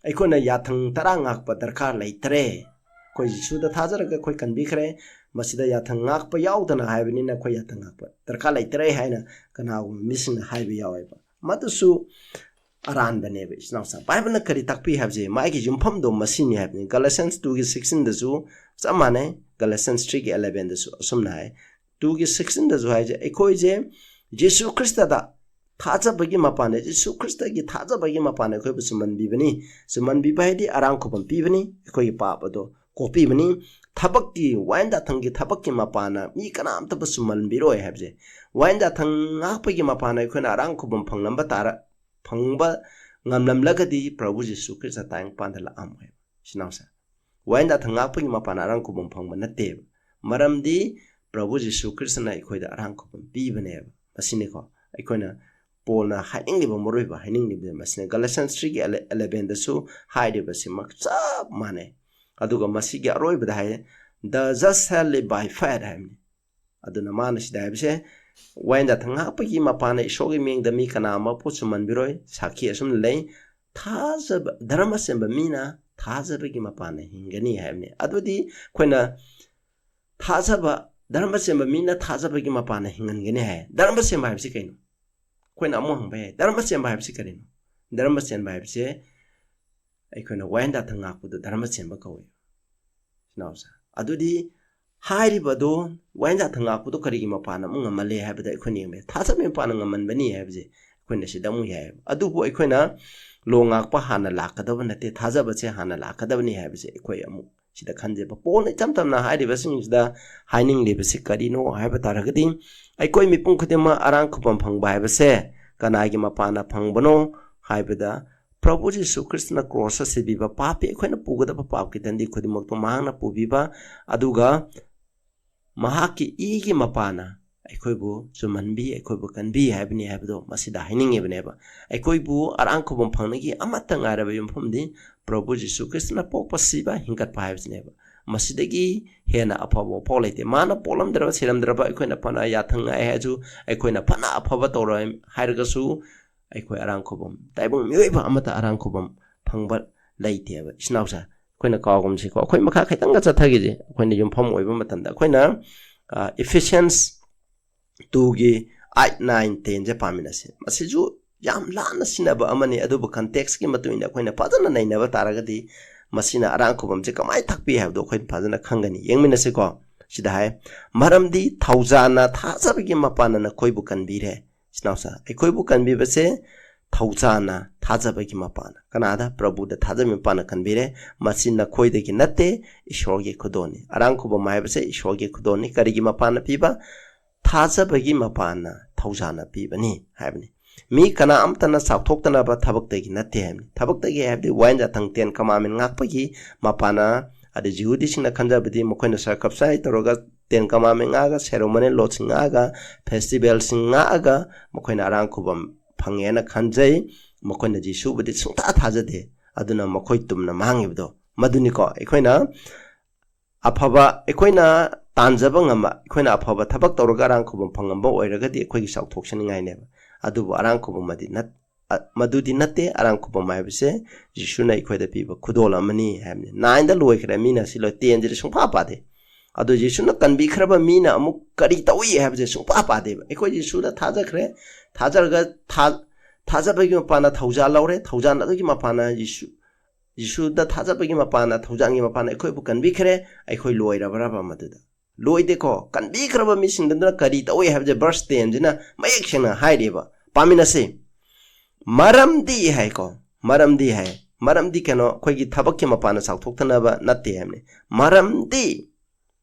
ꯑꯩꯈꯣꯏꯅ ꯌꯥꯊꯪ ꯇꯔꯥ ꯉꯥꯛꯄ ꯗꯔꯀꯥꯔ ꯂꯩꯇ꯭ꯔꯦ, ꯑꯩꯈꯣꯏ ꯖꯤꯁꯨꯗ ꯊꯥꯖꯔꯒ ꯑꯩꯈꯣꯏ ꯀꯟꯕꯤꯈ꯭ꯔꯦ, ꯃꯁꯤꯗ ꯌꯥꯊꯪ ꯉꯥꯛꯄ ꯌꯥꯎꯗꯅ ꯍꯥꯏꯕꯅꯤꯅ ꯑꯩꯈꯣꯏ ꯌꯥꯊꯪ ꯉꯥꯛꯄ ꯗꯔꯀꯥꯔ ꯂꯩꯇꯔꯦ ꯍꯥꯏꯅ ꯀꯅꯥꯒꯨꯝꯕ ꯃꯤꯁꯤꯡꯅ ꯍꯥꯏꯕ ꯌꯥꯎꯋꯦꯕ꯫ ꯃꯗꯨꯁꯨ ꯑꯔꯥꯟꯕꯅꯦꯕ, ꯏꯆꯤꯟ ꯏꯅꯥꯎꯁꯥ꯫ ꯕꯥꯏꯕꯜꯅ ꯀꯔꯤ ꯇꯥꯛꯄꯤ ꯍꯥꯏꯕꯁꯦ, ꯃꯥꯒꯤ ꯌꯨꯝꯐꯝꯗꯣ ꯃꯁꯤꯅꯤ ꯍꯥꯏꯕꯅꯤ꯫ Galatians two ꯒꯤ sixteen ꯗꯁꯨ ꯆꯞ ꯃꯥꯟꯅꯩ꯫ Galatians three ꯒꯤ eleven ꯗꯁꯨ ꯑꯁꯨꯝꯅ ꯍꯥꯏ꯫ Two ꯒꯤ sixteen ꯗꯁꯨ ꯍꯥꯏꯁꯦ, ꯑꯩꯈꯣꯏꯁꯦ ꯖꯤꯁꯨ ꯈ꯭ꯔꯤꯁꯇꯗ ꯊꯥꯖꯕꯒꯤ ꯃꯄꯥꯟꯗ, ꯖꯤꯁꯨ ꯈ꯭ꯔꯤꯁꯇꯒꯤ ꯊꯥꯖꯕꯒꯤ ꯃꯄꯥꯟꯗ ꯑꯩꯈꯣꯏꯕꯨ ꯆꯨꯝꯍꯟꯕꯤꯕꯅꯤ꯫ ꯆꯨꯝꯍꯟꯕꯤꯕ ꯍꯥꯏꯗꯤ ꯑꯔꯥꯡ ꯈꯨꯕꯝ ꯄꯤꯕꯅꯤ, ꯑꯩꯈꯣꯏꯒꯤ ꯄꯥꯞ ꯑꯗꯣ ꯀꯣꯛꯄꯤꯕꯅꯤ꯫ ꯊꯕꯛꯀꯤ, ꯋꯥꯌꯦꯜ ꯌꯥꯊꯪꯒꯤ ꯊꯕꯛꯀꯤ ꯃꯄꯥꯟꯅ ꯃꯤ ꯀꯅꯥꯝꯇꯕꯨ ꯆꯨꯝꯍꯟꯕꯤꯔꯣꯏ ꯍꯥꯏꯕꯁꯦ, ꯋꯥꯌꯦꯜ ꯌꯥꯊꯪ ꯉꯥꯛꯄꯒꯤ ꯃꯄꯥꯟꯅ ꯑꯩꯈꯣꯏꯅ ꯑꯔꯥꯡ ꯈꯨꯕꯝ ꯐꯪꯂꯝꯕ ꯇꯥꯔ-, ꯐꯪꯕ ꯉꯝꯂꯝꯂꯒꯗꯤ ꯄ꯭ꯔꯚꯨ ꯖꯤꯁꯨ ꯈ꯭ꯔꯤꯁꯇ ꯇꯥꯏꯕꯪꯄꯥꯟꯗ ꯂꯥꯛꯑꯝꯃꯣꯏ, ꯏꯆꯤꯟ ꯏꯅꯥꯎꯁꯦ꯫ ꯋꯥꯌꯦꯜ ꯌꯥꯊꯪ ꯉꯥꯛꯄꯒꯤ ꯃꯄꯥꯟꯅ ꯑꯔꯥꯡ ꯈꯨꯕꯝ ꯐꯪꯕ ꯅꯠꯇꯦꯕ꯫ ꯃꯔꯝꯗꯤ ꯄ꯭ꯔꯚꯨ ꯖꯤꯁꯨ ꯈ꯭ꯔꯤꯁꯇꯅ ꯑꯩꯈꯣꯏꯗ ꯑꯔꯥꯡ ꯈꯨꯕꯝ ꯄꯤꯕꯅꯦꯕ꯫ ꯃꯁꯤꯅꯤꯀꯣ ꯑꯩꯈꯣꯏꯅ ꯄꯣꯜꯅ ꯍꯥꯏꯅꯤꯡꯂꯤꯕ, ꯃꯔꯨꯑꯣꯏꯕ ꯍꯥꯏꯅꯤꯡꯂꯤꯕ ꯃꯁꯤꯅ꯫ Galatians three ꯒꯤ eleven ꯗꯁꯨ ꯍꯥꯏꯔꯤꯕꯁꯤꯃꯛ ꯆꯞ ꯃꯥꯟꯅꯩ꯫ ꯑꯗꯨꯒ ꯃꯁꯤꯒꯤ ꯑꯔꯣꯏꯕꯗ ꯍꯥꯏ, "The just shall live by faith" ꯍꯥꯏꯕꯅꯤ꯫ ꯑꯗꯨꯅ ꯃꯥꯅ ꯁꯤꯗ ꯍꯥꯏꯕꯁꯦ, ꯋꯥꯌꯦꯜ ꯌꯥꯊꯪ ꯉꯥꯛꯄꯒꯤ ꯃꯄꯥꯟꯅ ꯏꯁꯣꯔꯒꯤ ꯃꯤꯡꯗ ꯃꯤ ꯀꯅꯥ ꯑꯃꯐꯥꯎ ꯆꯨꯝꯍꯟꯕꯤꯔꯣꯏ꯫ ꯁꯥꯈꯤ ꯑꯁꯨꯝꯅ ꯂꯩ, ꯊꯥꯖꯕ, ꯙꯔꯃ ꯆꯦꯟꯕ ꯃꯤꯅ ꯊꯥꯖꯕꯒꯤ ꯃꯄꯥꯟꯅ ꯍꯤꯡꯒꯅꯤ ꯍꯥꯏꯕꯅꯤ꯫ ꯑꯗꯨꯗꯤ ꯑꯩꯈꯣꯏꯅ ꯊꯥꯖꯕ, ꯙꯔꯃ ꯆꯦꯟꯕ ꯃꯤꯅ ꯊꯥꯖꯕꯒꯤ ꯃꯄꯥꯟꯅ ꯍꯤꯡꯍꯟꯒꯅꯤ ꯍꯥꯏ꯫ ꯙꯔꯃ ꯆꯦꯟꯕ ꯍꯥꯏꯕꯁꯤ ꯀꯩꯅꯣ? ꯑꯩꯈꯣꯏꯅ ꯑꯃꯨꯛ ꯍꯪꯕ ꯌꯥꯏ, ꯙꯔꯃ ꯆꯦꯟꯕ ꯍꯥꯏꯕꯁꯤ ꯀꯔꯤꯅꯣ? ꯙꯔꯃ ꯆꯦꯟꯕ ꯍꯥꯏꯕꯁꯦ ꯑꯩꯈꯣꯏꯅ ꯋꯥꯌꯦꯜ ꯌꯥꯊꯪ ꯉꯥꯛꯄꯗꯨ ꯙꯔꯃ ꯆꯦꯟꯕ ꯀꯧꯏ, ꯏꯆꯤꯟ ꯏꯅꯥꯎꯁꯦ꯫ ꯑꯗꯨꯗꯤ ꯍꯥꯏꯔꯤꯕ ꯑꯗꯣ, ꯋꯥꯌꯦꯜ ꯌꯥꯊꯪ ꯉꯥꯛꯄꯗꯣ ꯀꯔꯤꯒꯤ ꯃꯄꯥꯟꯅ ꯑꯃꯨꯛ ꯉꯝꯍꯜꯂꯦ ꯍꯥꯏꯕꯗ ꯑꯩꯈꯣꯏꯅ ꯌꯦꯡꯕ ꯌꯥꯏ꯫ ꯊꯥꯖꯕꯒꯤ ꯃꯄꯥꯟꯅ ꯉꯝꯍꯟꯕꯅꯤ ꯍꯥꯏꯕꯁꯦ ꯑꯩꯈꯣꯏꯅ ꯁꯤꯗ ꯑꯃꯨꯛ ꯌꯥꯏꯌꯦꯕ꯫ ꯑꯗꯨꯕꯨ ꯑꯩꯈꯣꯏꯅ ꯂꯣ ꯉꯥꯛꯄ ꯍꯥꯟꯅ ꯂꯥꯛꯀꯗꯕ ꯅꯠꯇꯦ, ꯊꯥꯖꯕꯁꯦ ꯍꯥꯟꯅ ꯂꯥꯛꯀꯗꯕꯅꯤ ꯍꯥꯏꯕꯁꯦ ꯑꯩꯈꯣꯏ ꯑꯃꯨꯛ ꯁꯤꯗ ꯈꯟꯖꯦꯕ꯫ ꯄꯣꯜꯅ ꯏꯆꯝ ꯆꯝꯅ ꯍꯥꯏꯔꯤꯕꯁꯤꯡꯁꯤꯗ ꯍꯥꯏꯅꯤꯡꯂꯤꯕꯁꯤ ꯀꯔꯤꯅꯣ ꯍꯥꯏꯕ ꯇꯥꯔꯒꯗꯤ, ꯑꯩꯈꯣꯏ ꯃꯤꯄꯨꯝ ꯈꯨꯗꯤꯡꯃꯛ ꯑꯔꯥꯡ ꯈꯨꯕꯝ ꯐꯪꯕ ꯍꯥꯏꯕꯁꯦ ꯀꯅꯥꯒꯤ ꯃꯄꯥꯟꯅ ꯐꯪꯕꯅꯣ ꯍꯥꯏꯕꯗ, ꯄ꯭ꯔꯚꯨ ꯖꯤꯁꯨ ꯈ꯭ꯔꯤꯁꯇꯅ ꯀ꯭ꯔꯣꯁꯇ ꯁꯤꯕꯤꯕ, ꯄꯥꯄꯤ ꯑꯩꯈꯣꯏꯅ ꯄꯨꯒꯗꯕ ꯄꯥꯞꯀꯤ ꯗꯟꯗꯤ ꯈꯨꯗꯤꯡꯃꯛꯇꯣ ꯃꯍꯥꯛꯅ ꯄꯨꯕꯤꯕ, ꯑꯗꯨꯒ ꯃꯍꯥꯛꯀꯤ ꯏꯒꯤ ꯃꯄꯥꯟꯅ ꯑꯩꯈꯣꯏꯕꯨ ꯆꯨꯝꯍꯟꯕꯤ, ꯑꯩꯈꯣꯏꯕꯨ ꯀꯟꯕꯤ ꯍꯥꯏꯕꯅꯤ ꯍꯥꯏꯕꯗꯣ ꯃꯁꯤꯗ ꯍꯥꯏꯅꯤꯡꯉꯤꯕꯅꯦꯕ꯫ ꯑꯩꯈꯣꯏꯕꯨ ꯑꯔꯥꯡ ꯈꯨꯕꯝ ꯐꯪꯅꯒꯤ ꯑꯃꯠꯇ ꯉꯥꯏꯔꯕ ꯌꯨꯝꯐꯝꯗꯤ ꯄ꯭ꯔꯚꯨ ꯖꯤꯁꯨ ꯈ꯭ꯔꯤꯁꯇꯅ ꯄꯣꯛꯄ, ꯁꯤꯕ, ꯍꯤꯡꯒꯠꯄ ꯍꯥꯏꯕꯁꯤꯅꯦꯕ꯫ ꯃꯁꯤꯗꯒꯤ ꯍꯦꯟꯅ ꯑꯐꯕ ꯋꯥꯐꯥꯎ ꯂꯩꯇꯦ꯫ ꯃꯥꯅ ꯄꯣꯛꯂꯝꯗ꯭ꯔꯕ, ꯁꯤꯔꯝꯗ꯭ꯔꯕ, ꯑꯩꯈꯣꯏꯅ ꯐꯅ ꯌꯥꯊꯪ ꯉꯥꯏ ꯍꯥꯏꯔꯁꯨ, ꯑꯩꯈꯣꯏꯅ ꯐꯅ ꯑꯐꯕ ꯇꯧꯔꯣꯏ ꯍꯥꯏꯔꯒꯁꯨ, ꯑꯩꯈꯣꯏ ꯑꯔꯥꯡ ꯈꯨꯕꯝ, ꯇꯥꯏꯕꯪ ꯃꯤꯑꯣꯏꯕ ꯑꯃꯠꯇ ꯑꯔꯥꯡ ꯈꯨꯕꯝ ꯐꯪꯕ ꯂꯩꯇꯦꯕ, ꯏꯆꯤꯟ ꯏꯅꯥꯎꯁꯦ꯫ ꯑꯩꯈꯣꯏꯅ ꯀꯥꯎꯒꯨꯝꯁꯤꯀꯣ, ꯑꯩꯈꯣꯏ ꯃꯈꯥ ꯈꯤꯇꯪꯒ ꯆꯠꯊꯈꯤꯁꯦ꯫ ꯑꯩꯈꯣꯏꯅ ꯌꯨꯝꯐꯝ ꯑꯣꯏꯕ ꯃꯇꯝꯗ ꯑꯩꯈꯣꯏꯅ Ephesians two ꯒꯤ eight, nine, ten ꯁꯦ ꯄꯥꯃꯤꯟꯅꯁꯦ꯫ ꯃꯁꯤꯁꯨ ꯌꯥꯝ ꯂꯥꯟꯅ ꯁꯤꯟꯅꯕ ꯑꯃꯅꯤ, ꯑꯗꯨꯕꯨ context ꯀꯤ ꯃꯇꯨꯡ ꯏꯟꯅ ꯑꯩꯈꯣꯏꯅ ꯐꯖꯅ ꯅꯩꯅꯕ ꯇꯥꯔꯒꯗꯤ ꯃꯁꯤꯅ ꯑꯔꯥꯡ ꯈꯨꯕꯝꯁꯦ ꯀꯃꯥꯏꯅ ꯊꯛꯄꯤ ꯍꯥꯏꯕꯗꯣ ꯑꯩꯈꯣꯏꯅ ꯐꯖꯅ ꯈꯪꯒꯅꯤ꯫ ꯌꯦꯡꯃꯤꯟꯅꯁꯤꯀꯣ꯫ ꯁꯤꯗ ꯍꯥꯏ, "ꯃꯔꯝꯗꯤ ꯊꯧꯖꯥꯅ ꯊꯥꯖꯕꯒꯤ ꯃꯄꯥꯟꯅ ꯅꯈꯣꯏꯕꯨ ꯀꯟꯕꯤꯔꯦ"꯫ ꯏꯆꯤꯟ ꯏꯅꯥꯎꯁꯥ, ꯑꯩꯈꯣꯏꯕꯨ ꯀꯟꯕꯤꯕꯁꯦ ꯊꯧꯖꯥꯅ ꯊꯥꯖꯕꯒꯤ ꯃꯄꯥꯟꯅ꯫ ꯀꯅꯥꯗ? ꯄ꯭ꯔꯚꯨꯗ ꯊꯥꯖꯕꯒꯤ ꯃꯄꯥꯟꯅ ꯀꯟꯕꯤꯔꯦ꯫ "ꯃꯁꯤ ꯅꯈꯣꯏꯗꯒꯤ ꯅꯠꯇꯦ, ꯏꯁꯣꯔꯒꯤ ꯈꯨꯗꯣꯜꯅꯤ"꯫ ꯑꯔꯥꯡ ꯈꯨꯕꯝ ꯍꯥꯏꯕꯁꯦ ꯏꯁꯣꯔꯒꯤ ꯈꯨꯗꯣꯜꯅꯤ꯫ ꯀꯔꯤꯒꯤ ꯃꯄꯥꯟꯅ ꯄꯤꯕ? ꯊꯥꯖꯕꯒꯤ ꯃꯄꯥꯟꯅ ꯊꯧꯖꯥꯅ ꯄꯤꯕꯅꯤ ꯍꯥꯏꯕꯅꯤ꯫ ꯃꯤ ꯀꯅꯥ ꯑꯃꯠꯇꯅ ꯆꯥꯎꯊꯣꯛꯇꯅꯕ ꯊꯕꯛꯇꯒꯤ ꯅꯠꯇꯦ ꯍꯥꯏꯕꯅꯤ꯫ ꯊꯕꯛꯇꯒꯤ ꯍꯥꯏꯕꯗꯤ ꯋꯥꯌꯦꯟ ꯌꯥꯊꯪ, Ten Commandment ꯉꯥꯛꯄꯒꯤ ꯃꯄꯥꯟꯅ, ꯑꯗꯩ ꯖꯤꯍꯨꯗꯤꯁꯤꯡꯅ ꯈꯟꯖꯕꯗꯤ ꯃꯈꯣꯏꯅ circumcise ꯇꯧꯔꯒ Ten Commandment ꯉꯥꯛꯑꯒ, ceremonial law ꯁꯤꯡ ꯉꯥꯛꯑꯒ, festival ꯁꯤꯡ ꯉꯥꯛꯑꯒ ꯃꯈꯣꯏꯅ ꯑꯔꯥꯡ ꯈꯨꯕꯝ ꯐꯪꯉꯦꯅ ꯈꯟꯖꯩ꯫ ꯃꯈꯣꯏꯅ ꯖꯤꯁꯨꯕꯨꯗꯤ ꯁꯨꯡꯊꯥ ꯊꯥꯖꯗꯦ꯫ ꯑꯗꯨꯅ ꯃꯈꯣꯏ ꯇꯨꯝꯅ ꯃꯥꯡꯉꯤꯕꯗꯣ꯫ ꯃꯗꯨꯅꯤꯀꯣ ꯑꯩꯈꯣꯏꯅ ꯑꯐꯕ, ꯑꯩꯈꯣꯏꯅ ꯇꯥꯟꯖꯕ ꯉꯝꯕ, ꯑꯩꯈꯣꯏꯅ ꯑꯐꯕ ꯊꯕꯛ ꯇꯧꯔꯒ ꯑꯔꯥꯡ ꯈꯨꯕꯝ ꯐꯪꯉꯝꯕ ꯑꯣꯏꯔꯒꯗꯤ ꯑꯩꯈꯣꯏꯒꯤ ꯆꯥꯎꯊꯣꯛꯆꯅꯤꯡꯉꯥꯏꯅꯦꯕ꯫ ꯑꯗꯨꯕꯨ ꯑꯔꯥꯡ ꯈꯨꯕꯝ ꯑꯗꯤ ꯅꯠ-, ꯑ, ꯃꯗꯨꯗꯤ ꯅꯠꯇꯦ꯫ ꯑꯔꯥꯡ ꯈꯨꯕꯝ ꯍꯥꯏꯕꯁꯦ ꯖꯤꯁꯨꯅ ꯑꯩꯈꯣꯏꯗ ꯄꯤꯕ ꯈꯨꯗꯣꯜ ꯑꯃꯅꯤ ꯍꯥꯏꯕꯅꯤ꯫ Nine ꯗ ꯂꯣꯏꯈ꯭ꯔꯦ, ꯃꯤꯅ ꯁꯤ ꯂꯣꯏ, ten ꯁꯤꯗꯤ ꯁꯨꯡꯄꯥ ꯄꯥꯗꯦ꯫ ꯑꯗꯨ ꯖꯤꯁꯨꯅ ꯀꯟꯕꯤꯈ꯭ꯔꯕ ꯃꯤꯅ ꯑꯃꯨꯛ ꯀꯔꯤ ꯇꯧꯏ ꯍꯥꯏꯕꯁꯦ ꯁꯨꯡꯄꯥ ꯄꯥꯗꯦꯕ꯫ ꯑꯩꯈꯣꯏ ꯖꯤꯁꯨꯗ ꯊꯥꯖꯈ꯭ꯔꯦ, ꯊꯥꯖꯔꯒ ꯊꯥ-, ꯊꯥꯖꯕꯒꯤ ꯃꯄꯥꯟꯅ ꯊꯧꯖꯥꯜ ꯂꯧꯔꯦ, ꯊꯧꯖꯥꯜ ꯑꯗꯨꯒꯤ ꯃꯄꯥꯟꯅ ꯖꯤꯁꯨ, ꯖꯤꯁꯨꯗ ꯊꯥꯖꯕꯒꯤ ꯃꯄꯥꯟꯅ, ꯊꯧꯖꯥꯜꯒꯤ ꯃꯄꯥꯟꯅ ꯑꯩꯈꯣꯏꯕꯨ ꯀꯟꯕꯤꯈ꯭ꯔꯦ꯫ ꯑꯩꯈꯣꯏ ꯂꯣꯏꯔꯕ꯭ꯔꯕ ꯃꯗꯨꯗ? ꯂꯣꯏꯗꯦꯀꯣ꯫ ꯀꯟꯕꯤꯈ꯭ꯔꯕ ꯃꯤꯁꯤꯡꯗꯨꯅ ꯀꯔꯤ ꯇꯧꯏ ꯍꯥꯏꯕꯁꯦ verse ten ꯁꯤꯅ ꯃꯌꯦꯛ ꯁꯦꯡꯅ ꯍꯥꯏꯔꯤꯕ꯫ ꯄꯥꯃꯤꯟꯅꯁꯤ꯫ "ꯃꯔꯝꯗꯤ" ꯍꯥꯏꯀꯣ, "ꯃꯔꯝꯗꯤ" ꯍꯥꯏ꯫ ꯃꯔꯝꯗꯤ ꯀꯩꯅꯣ, ꯑꯩꯈꯣꯏꯒꯤ ꯊꯕꯛꯀꯤ ꯃꯄꯥꯟꯅ ꯆꯥꯎꯊꯣꯛꯇꯅꯕ ꯅꯠꯇꯦ ꯍꯥꯏꯕꯅꯤ꯫ "ꯃꯔꯝꯗꯤ,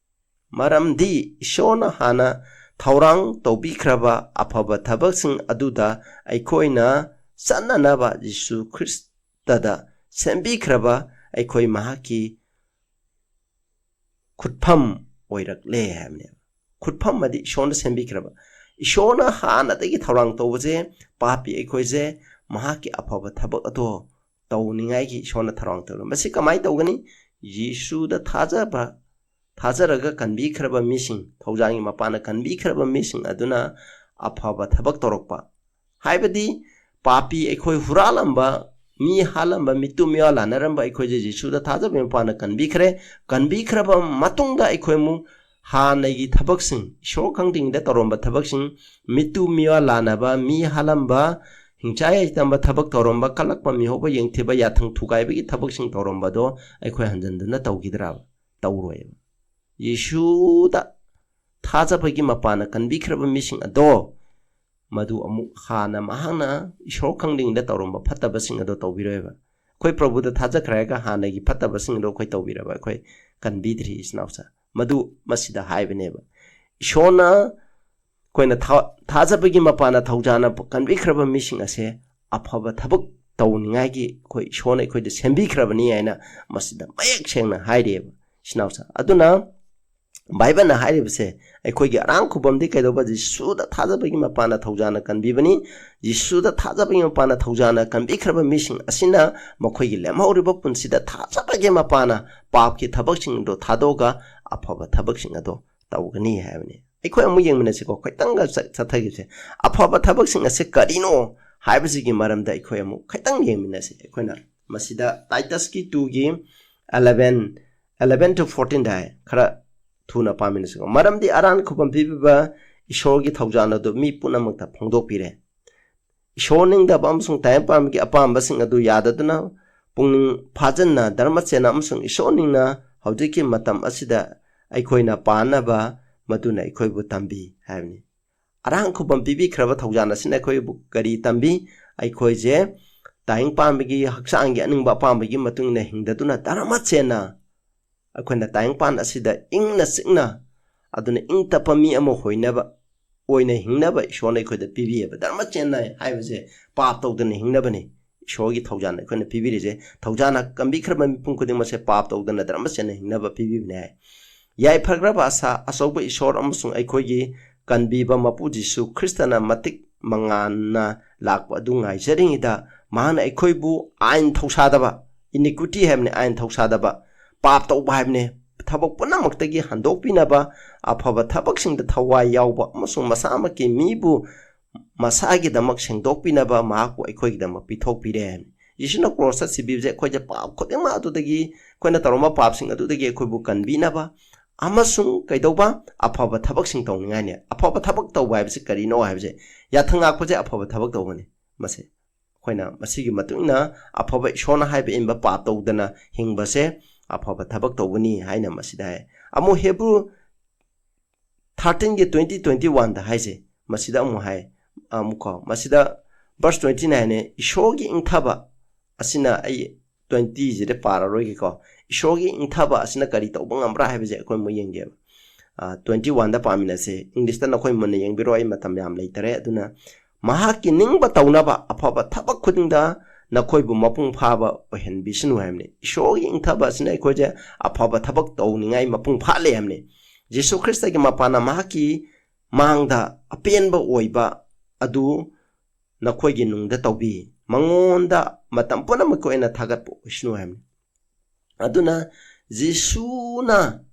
ꯃꯔꯝꯗꯤ ꯏꯁꯣꯔꯅ ꯍꯥꯟꯅ ꯊꯧꯔꯥꯡ ꯇꯧꯕꯤꯈ꯭ꯔꯕ ꯑꯐꯕ ꯊꯕꯛꯁꯤꯡ ꯑꯗꯨꯗ ꯑꯩꯈꯣꯏꯅ ꯆꯠꯅꯅꯕ ꯖꯤꯁꯨ ꯈ꯭ꯔꯤꯁꯇꯗ ꯁꯦꯝꯕꯤꯈ꯭ꯔꯕ ꯑꯩꯈꯣꯏ ꯃꯍꯥꯛꯀꯤ ꯈꯨꯠꯐꯝ ꯑꯣꯏꯔꯛꯂꯦ" ꯍꯥꯏꯕꯅꯦꯕ꯫ ꯈꯨꯠꯐꯝ ꯑꯗꯤ ꯏꯁꯣꯔꯅ ꯁꯦꯝꯕꯤꯈ꯭ꯔꯕ꯫ ꯏꯁꯣꯔꯅ ꯍꯥꯟꯅꯗꯒꯤ ꯊꯧꯔꯥꯡ ꯇꯧꯕꯁꯦ, ꯄꯥꯄꯤ ꯑꯩꯈꯣꯏꯁꯦ ꯃꯍꯥꯛꯀꯤ ꯑꯐꯕ ꯊꯕꯛ ꯑꯗꯣ ꯇꯧꯅꯤꯡꯉꯥꯏꯒꯤ ꯏꯁꯣꯔꯅ ꯊꯧꯔꯥꯡ ꯇꯧꯔꯦ꯫ ꯃꯁꯤ ꯀꯃꯥꯏꯅ ꯇꯧꯒꯅꯤ? ꯌꯤꯁꯨꯗ ꯊꯥꯖꯕ, ꯊꯥꯖꯔꯒ ꯀꯟꯕꯤꯈ꯭ꯔꯕ ꯃꯤꯁꯤꯡ, ꯊꯧꯖꯥꯜꯒꯤ ꯃꯄꯥꯟꯅ ꯀꯟꯕꯤꯈ꯭ꯔꯕ ꯃꯤꯁꯤꯡ ꯑꯗꯨꯅ ꯑꯐꯕ ꯊꯕꯛ ꯇꯧꯔꯛꯄ, ꯍꯥꯏꯕꯗꯤ ꯄꯥꯄꯤ ꯑꯩꯈꯣꯏ ꯍꯨꯔꯥꯜꯂꯝꯕ ꯃꯤ ꯍꯥꯠꯂꯝꯕ, ꯃꯤꯇꯨ ꯃꯤꯋꯥ ꯂꯥꯟꯅꯔꯝꯕ ꯑꯩꯈꯣꯏꯁꯦ ꯖꯤꯁꯨꯗ ꯊꯥꯖꯕꯒꯤ ꯃꯄꯥꯟꯅ ꯀꯟꯕꯤꯈ꯭ꯔꯦ꯫ ꯀꯟꯕꯤꯈ꯭ꯔꯕ ꯃꯇꯨꯡꯗ ꯑꯩꯈꯣꯏ ꯑꯃꯨꯛ ꯍꯥꯟꯅꯒꯤ ꯊꯕꯛꯁꯤꯡ, ꯏꯁꯣꯔ ꯈꯪꯗ꯭ꯔꯤꯉꯩꯗ ꯇꯧꯔꯝꯕ ꯊꯕꯛꯁꯤꯡ, ꯃꯤꯇꯨ ꯃꯤꯋꯥ ꯂꯥꯟꯅꯕ, ꯃꯤ ꯍꯥꯠꯂꯝꯕ, ꯍꯤꯡꯆꯥꯏ ꯌꯥꯏꯇꯝꯕ ꯊꯕꯛ ꯇꯧꯔꯝꯕ, ꯀꯜꯂꯛꯄ, ꯃꯤꯍꯧꯕ ꯌꯦꯡꯊꯤꯕ, ꯌꯥꯊꯪ ꯊꯨꯒꯥꯏꯕꯒꯤ ꯊꯕꯛꯁꯤꯡ ꯇꯧꯔꯝꯕꯗꯣ ꯑꯩꯈꯣꯏ ꯍꯟꯖꯤꯟꯗꯨꯅ ꯇꯧꯈꯤꯗ꯭ꯔꯥꯕ? ꯇꯧꯔꯣꯏꯕ꯫ ꯌꯤꯁꯨꯗ ꯊꯥꯖꯕꯒꯤ ꯃꯄꯥꯟꯅ ꯀꯟꯕꯤꯈ꯭ꯔꯕ ꯃꯤꯁꯤꯡ ꯑꯗꯣ, ꯃꯗꯨ ꯑꯃꯨꯛ ꯍꯥꯟꯅ ꯃꯍꯥꯛꯅ ꯏꯁꯣꯔ ꯈꯪꯗ꯭ꯔꯤꯉꯩꯗ ꯇꯧꯔꯝꯕ ꯐꯠꯇꯕꯁꯤꯡ ꯑꯗꯣ ꯇꯧꯕꯤꯔꯣꯏꯕ꯫ ꯑꯩꯈꯣꯏ ꯄ꯭ꯔꯚꯨꯗ ꯊꯥꯖꯈ꯭ꯔꯦ ꯍꯥꯏꯔꯒ ꯍꯥꯟꯅꯒꯤ ꯐꯠꯇꯕꯁꯤꯡ ꯑꯗꯣ ꯑꯩꯈꯣꯏ ꯇꯧꯕꯤꯔꯕ? ꯑꯩꯈꯣꯏ ꯀꯟꯕꯤꯗ꯭ꯔꯤ, ꯏꯆꯤꯟ ꯏꯅꯥꯎꯁꯦ꯫ ꯃꯗꯨ ꯃꯁꯤꯗ ꯍꯥꯏꯕꯅꯦꯕ꯫ ꯏꯁꯣꯔꯅ ꯑꯩꯈꯣꯏꯅ ꯊꯥ-, ꯊꯥꯖꯕꯒꯤ ꯃꯄꯥꯟꯅ ꯊꯧꯖꯥꯅ ꯀꯟꯕꯤꯈ꯭ꯔꯕ ꯃꯤꯁꯤꯡ ꯑꯁꯦ ꯑꯐꯕ ꯊꯕꯛ ꯇꯧꯅꯤꯡꯉꯥꯏꯒꯤ ꯑꯩꯈꯣꯏ ꯏꯁꯣꯔꯅ ꯑꯩꯈꯣꯏꯗ ꯁꯦꯝꯕꯤꯈ꯭ꯔꯕꯅꯤ ꯍꯥꯏꯅ ꯃꯁꯤꯗ ꯃꯌꯦꯛ ꯁꯦꯡꯅ ꯍꯥꯏꯔꯤꯑꯕ, ꯏꯆꯤꯟ ꯏꯅꯥꯎꯁꯦ꯫ ꯑꯗꯨꯅ ꯕꯥꯏꯕꯜꯅ ꯍꯥꯏꯔꯤꯕꯁꯦ ꯑꯩꯈꯣꯏꯒꯤ ꯑꯔꯥꯡ ꯈꯨꯕꯝꯗꯤ ꯀꯩꯗꯧꯕ? ꯖꯤꯁꯨꯗ ꯊꯥꯖꯕꯒꯤ ꯃꯄꯥꯟꯅ ꯊꯧꯖꯥꯅ ꯀꯟꯕꯤꯕꯅꯤ꯫ ꯖꯤꯁꯨꯗ ꯊꯥꯖꯕꯒꯤ ꯃꯄꯥꯟꯅ ꯊꯧꯖꯥꯅ ꯀꯟꯕꯤꯈ꯭ꯔꯕ ꯃꯤꯁꯤꯡ ꯑꯁꯤꯅ ꯃꯈꯣꯏꯒꯤ ꯂꯦꯝꯍꯧꯔꯤꯕ ꯄꯨꯟꯁꯤꯗ ꯊꯥꯖꯕꯒꯤ ꯃꯄꯥꯟꯅ ꯄꯥꯞꯀꯤ ꯊꯕꯛꯁꯤꯡ ꯑꯗꯨ ꯊꯥꯗꯣꯛꯑꯒ ꯑꯐꯕ ꯊꯕꯛꯁꯤꯡ ꯑꯗꯨ ꯇꯧꯒꯅꯤ ꯍꯥꯏꯕꯅꯤ꯫ ꯑꯩꯈꯣꯏ ꯑꯃꯨꯛ ꯌꯦꯡꯃꯤꯟꯅꯁꯤꯀꯣ, ꯈꯤꯇꯪꯒ ꯆꯠ-, ꯆꯠꯊꯈꯤꯁꯦ꯫ ꯑꯐꯕ ꯊꯕꯛꯁꯤꯡ ꯑꯁꯤ ꯀꯔꯤꯅꯣ ꯍꯥꯏꯕꯁꯤꯒꯤ ꯃꯔꯝꯗ ꯑꯩꯈꯣꯏ ꯑꯃꯨꯛ ꯈꯤꯇꯪ ꯌꯦꯡꯃꯤꯟꯅꯁꯤ꯫ ꯑꯩꯈꯣꯏꯅ ꯃꯁꯤꯗ ꯇꯥꯏꯇꯁꯀꯤ ꯇꯨꯒꯤ eleven, eleven to fourteen ꯗ ꯍꯥꯏ, ꯈꯔ ꯊꯨꯅ ꯄꯥꯃꯤꯟꯅꯁꯤꯀꯣ꯫ "ꯃꯔꯝꯗꯤ ꯑꯔꯥꯟ ꯈꯨꯕꯝ ꯄꯤꯕꯤꯕ ꯏꯁꯣꯔꯒꯤ ꯊꯧꯖꯥꯜ ꯑꯗꯨ ꯃꯤ ꯄꯨꯝꯅꯃꯛꯇ ꯐꯣꯡꯗꯣꯛꯄꯤꯔꯦ꯫ ꯏꯁꯣꯔ ꯅꯤꯡꯗꯕ ꯑꯃꯁꯨꯡ ꯇꯥꯏꯕꯪ ꯄꯥꯟꯕꯒꯤ ꯑꯄꯥꯝꯕꯁꯤꯡ ꯑꯗꯨ ꯌꯥꯗꯗꯨꯅ ꯄꯨꯛꯅꯤꯡ ꯐꯥꯖꯟꯅ ꯙꯔꯃ ꯆꯦꯟꯅ ꯑꯃꯁꯨꯡ ꯏꯁꯣꯔ ꯅꯤꯡꯅ ꯍꯧꯖꯤꯛꯀꯤ ꯃꯇꯝ ꯑꯁꯤꯗ ꯑꯩꯈꯣꯏꯅ ꯄꯥꯟꯅꯕ ꯃꯗꯨꯅ ꯑꯩꯈꯣꯏꯕꯨ ꯇꯝꯕꯤ" ꯍꯥꯏꯕꯅꯤ꯫ ꯑꯔꯥꯡ ꯈꯨꯕꯝ ꯄꯤꯕꯤꯈ꯭ꯔꯕ ꯊꯧꯖꯥꯜ ꯑꯁꯤꯅ ꯑꯩꯈꯣꯏꯕꯨ ꯀꯔꯤ ꯇꯝꯕꯤ? ꯑꯩꯈꯣꯏꯁꯦ ꯇꯥꯏꯕꯪ ꯄꯥꯟꯕꯒꯤ ꯍꯛꯆꯥꯡꯒꯤ ꯑꯅꯤꯡꯕ ꯑꯄꯥꯝꯕꯒꯤ ꯃꯇꯨꯡ ꯏꯟꯅ ꯍꯤꯡꯗꯗꯨꯅ ꯙꯔꯃ ꯆꯦꯟꯅ ꯑꯩꯈꯣꯏꯅ ꯇꯥꯏꯕꯪꯄꯥꯟ ꯑꯁꯤꯗ ꯏꯪꯅ ꯆꯤꯛꯅ, ꯑꯗꯨꯅ ꯏꯪ ꯇꯞꯄ ꯃꯤ ꯑꯃ ꯑꯣꯏꯅꯕ, ꯑꯣꯏꯅ ꯍꯤꯡꯅꯕ ꯏꯁꯣꯔꯅ ꯑꯩꯈꯣꯏꯗ ꯄꯤꯕꯤꯑꯕ꯫ ꯙꯔꯃ ꯆꯦꯟꯅ ꯍꯥꯏꯕꯁꯦ ꯄꯥꯞ ꯇꯧꯗꯅ ꯍꯤꯡꯅꯕꯅꯤ꯫ ꯏꯁꯣꯔꯒꯤ ꯊꯧꯖꯥꯜꯅ ꯑꯩꯈꯣꯏꯅ ꯄꯤꯕꯤꯔꯤꯁꯦ, ꯊꯧꯖꯥꯜꯅ ꯀꯟꯕꯤꯈ꯭ꯔꯕ ꯃꯤꯄꯨꯝ ꯈꯨꯗꯤꯡꯃꯛꯁꯦ ꯄꯥꯞ ꯇꯧꯗꯅ ꯙꯔꯃ ꯆꯦꯟꯅ ꯍꯤꯡꯅꯕ ꯄꯤꯕꯤꯕꯅꯦ ꯍꯥꯏ꯫ ꯌꯥꯏꯐꯈ꯭ꯔꯕ ꯑꯁꯥ, ꯑꯆꯧꯕ ꯏꯁꯣꯔ ꯑꯃꯁꯨꯡ ꯑꯩꯈꯣꯏꯒꯤ ꯀꯟꯕꯤꯕ ꯃꯄꯨ ꯖꯤꯁꯨ ꯈ꯭ꯔꯤꯁꯇꯅ ꯃꯇꯤꯛ ꯃꯉꯥꯟꯅ ꯂꯥꯛꯄ ꯑꯗꯨ ꯉꯥꯏꯖꯔꯤꯉꯩꯗ, ꯃꯍꯥꯛꯅ ꯑꯩꯈꯣꯏꯕꯨ ꯑꯥꯏꯟ ꯊꯧꯁꯥꯗꯕ, iniquity ꯍꯥꯏꯕꯅꯤ, ꯑꯥꯏꯟ ꯊꯧꯁꯥꯗꯕ, ꯄꯥꯞ ꯇꯧꯕ ꯍꯥꯏꯕꯅꯤ, ꯊꯕꯛ ꯄꯨꯝꯅꯃꯛꯇꯒꯤ ꯍꯟꯗꯣꯛꯄꯤꯅꯕ, ꯑꯐꯕ ꯊꯕꯛꯁꯤꯡꯗ ꯊꯋꯥꯏ ꯌꯥꯎꯕ ꯑꯃꯁꯨꯡ ꯃꯁꯥꯃꯛꯀꯤ ꯃꯤꯕꯨ ꯃꯁꯥꯒꯤꯗꯃꯛ ꯁꯦꯡꯗꯣꯛꯄꯤꯅꯕ ꯃꯍꯥꯛꯄꯨ ꯑꯩꯈꯣꯏꯒꯤꯗꯃꯛ ꯄꯤꯊꯣꯛꯄꯤꯔꯦ ꯍꯥꯏꯕꯅꯤ꯫ ꯌꯦꯁꯨꯅ ꯀ꯭ꯔꯣꯁꯇ ꯁꯤꯕꯤꯕꯁꯦ ꯑꯩꯈꯣꯏꯁꯦ ꯄꯥꯞ ꯈꯨꯗꯤꯡꯃꯛ ꯑꯗꯨꯗꯒꯤ, ꯑꯩꯈꯣꯏꯅ ꯇꯧꯔꯝꯕ ꯄꯥꯞꯁꯤꯡ ꯑꯗꯨꯗꯒꯤ ꯑꯩꯈꯣꯏꯕꯨ ꯀꯟꯕꯤꯅꯕ ꯑꯃꯁꯨꯡ ꯀꯩꯗꯧꯕ? ꯑꯐꯕ ꯊꯕꯛꯁꯤꯡ ꯇꯧꯅꯤꯡꯉꯥꯏꯅꯦ꯫ ꯑꯐꯕ ꯊꯕꯛ ꯇꯧꯕ ꯍꯥꯏꯕꯁꯤ ꯀꯔꯤꯅꯣ ꯍꯥꯏꯕꯁꯦ, ꯌꯥꯊꯪ ꯉꯥꯛꯄꯁꯦ ꯑꯐꯕ ꯊꯕꯛ ꯇꯧꯕꯅꯤ꯫ ꯃꯁꯤ ꯑꯩꯈꯣꯏꯅ ꯃꯁꯤꯒꯤ ꯃꯇꯨꯡ ꯏꯟꯅ ꯑꯐꯕ, ꯏꯁꯣꯔꯅ ꯍꯥꯏꯕ ꯏꯟꯕ ꯄꯥꯞ ꯇꯧꯗꯅ ꯍꯤꯡꯕꯁꯦ ꯑꯐꯕ ꯊꯕꯛ ꯇꯧꯕꯅꯤ ꯍꯥꯏꯅ ꯃꯁꯤꯗ ꯍꯥꯏ꯫ ꯑꯃꯨꯛ ꯍꯦꯕ꯭ꯔꯨ ꯊꯥꯔꯇꯤꯟꯒꯤ ꯇ꯭ꯋꯦꯟꯇꯤ, ꯇ꯭ꯋꯦꯟꯇꯤ ꯋꯥꯟꯗ ꯍꯥꯏꯁꯦ, ꯃꯁꯤꯗ ꯑꯃꯨꯛ ꯍꯥꯏ, ꯑꯃꯨꯛꯀꯣ, ꯃꯁꯤꯗ verse twenty nine ꯍꯥꯏꯅꯦ, "ꯏꯁꯣꯔꯒꯤ ꯏꯪꯊꯕ ꯑꯁꯤꯅ," ꯑꯩ ꯇ꯭ꯋꯦꯟꯇꯤꯁꯤꯗ ꯄꯥꯔꯔꯣꯏꯒꯦꯀꯣ, "ꯏꯁꯣꯔꯒꯤ ꯏꯪꯊꯕ ꯑꯁꯤꯅ ꯀꯔꯤ ꯇꯧꯕ ꯉꯝꯕ꯭ꯔꯥ?" ꯍꯥꯏꯕꯁꯦ ꯑꯩꯈꯣꯏ ꯑꯃꯨꯛ ꯌꯦꯡꯒꯦꯕ꯫ ꯇ꯭ꯋꯦꯟꯇꯤ ꯋꯥꯟꯗ ꯄꯥꯃꯤꯟꯅꯁꯦ꯫ ꯏꯪꯂꯤꯁꯇ ꯅꯈꯣꯏ ꯃꯨꯟꯅ ꯌꯦꯡꯕꯤꯔꯣ, ꯑꯩ ꯃꯇꯝ ꯌꯥꯝ ꯂꯩꯇꯔꯦ꯫ ꯑꯗꯨꯅ, "ꯃꯍꯥꯛꯀꯤ ꯅꯤꯡꯕ ꯇꯧꯅꯕ ꯑꯐꯕ ꯊꯕꯛ ꯈꯨꯗꯤꯡꯗ ꯅꯈꯣꯏꯕꯨ ꯃꯄꯨꯡ ꯐꯥꯕ ꯑꯣꯏꯍꯟꯕꯤꯁꯅꯨ" ꯍꯥꯏꯕꯅꯤ꯫ ꯏꯁꯣꯔꯒꯤ ꯏꯪꯊꯕ ꯑꯁꯤꯅ ꯑꯩꯈꯣꯏꯁꯦ ꯑꯐꯕ ꯊꯕꯛ ꯇꯧꯅꯤꯡꯉꯥꯏ ꯃꯄꯨꯡ ꯐꯥꯍꯜꯂꯦ ꯍꯥꯏꯕꯅꯤ꯫ ꯌꯦꯁꯨ ꯈ꯭ꯔꯤꯁꯇꯒꯤ ꯃꯄꯥꯟꯅ ꯃꯍꯥꯛꯀꯤ ꯃꯥꯡꯗ ꯑꯄꯦꯟꯕ ꯑꯣꯏꯕ ꯑꯗꯨ ꯅꯈꯣꯏꯒꯤ ꯅꯨꯡꯗ ꯇꯧꯕꯤ, ꯃꯉꯣꯟꯗ ꯃꯇꯝ ꯄꯨꯝꯅꯃꯛꯀꯤ ꯑꯣꯏꯅ ꯊꯥꯒꯠꯄ ꯑꯣꯏꯁꯅꯨ ꯍꯥꯏꯕꯅꯤ꯫ ꯑꯗꯨꯅ ꯖꯤꯁꯨꯅ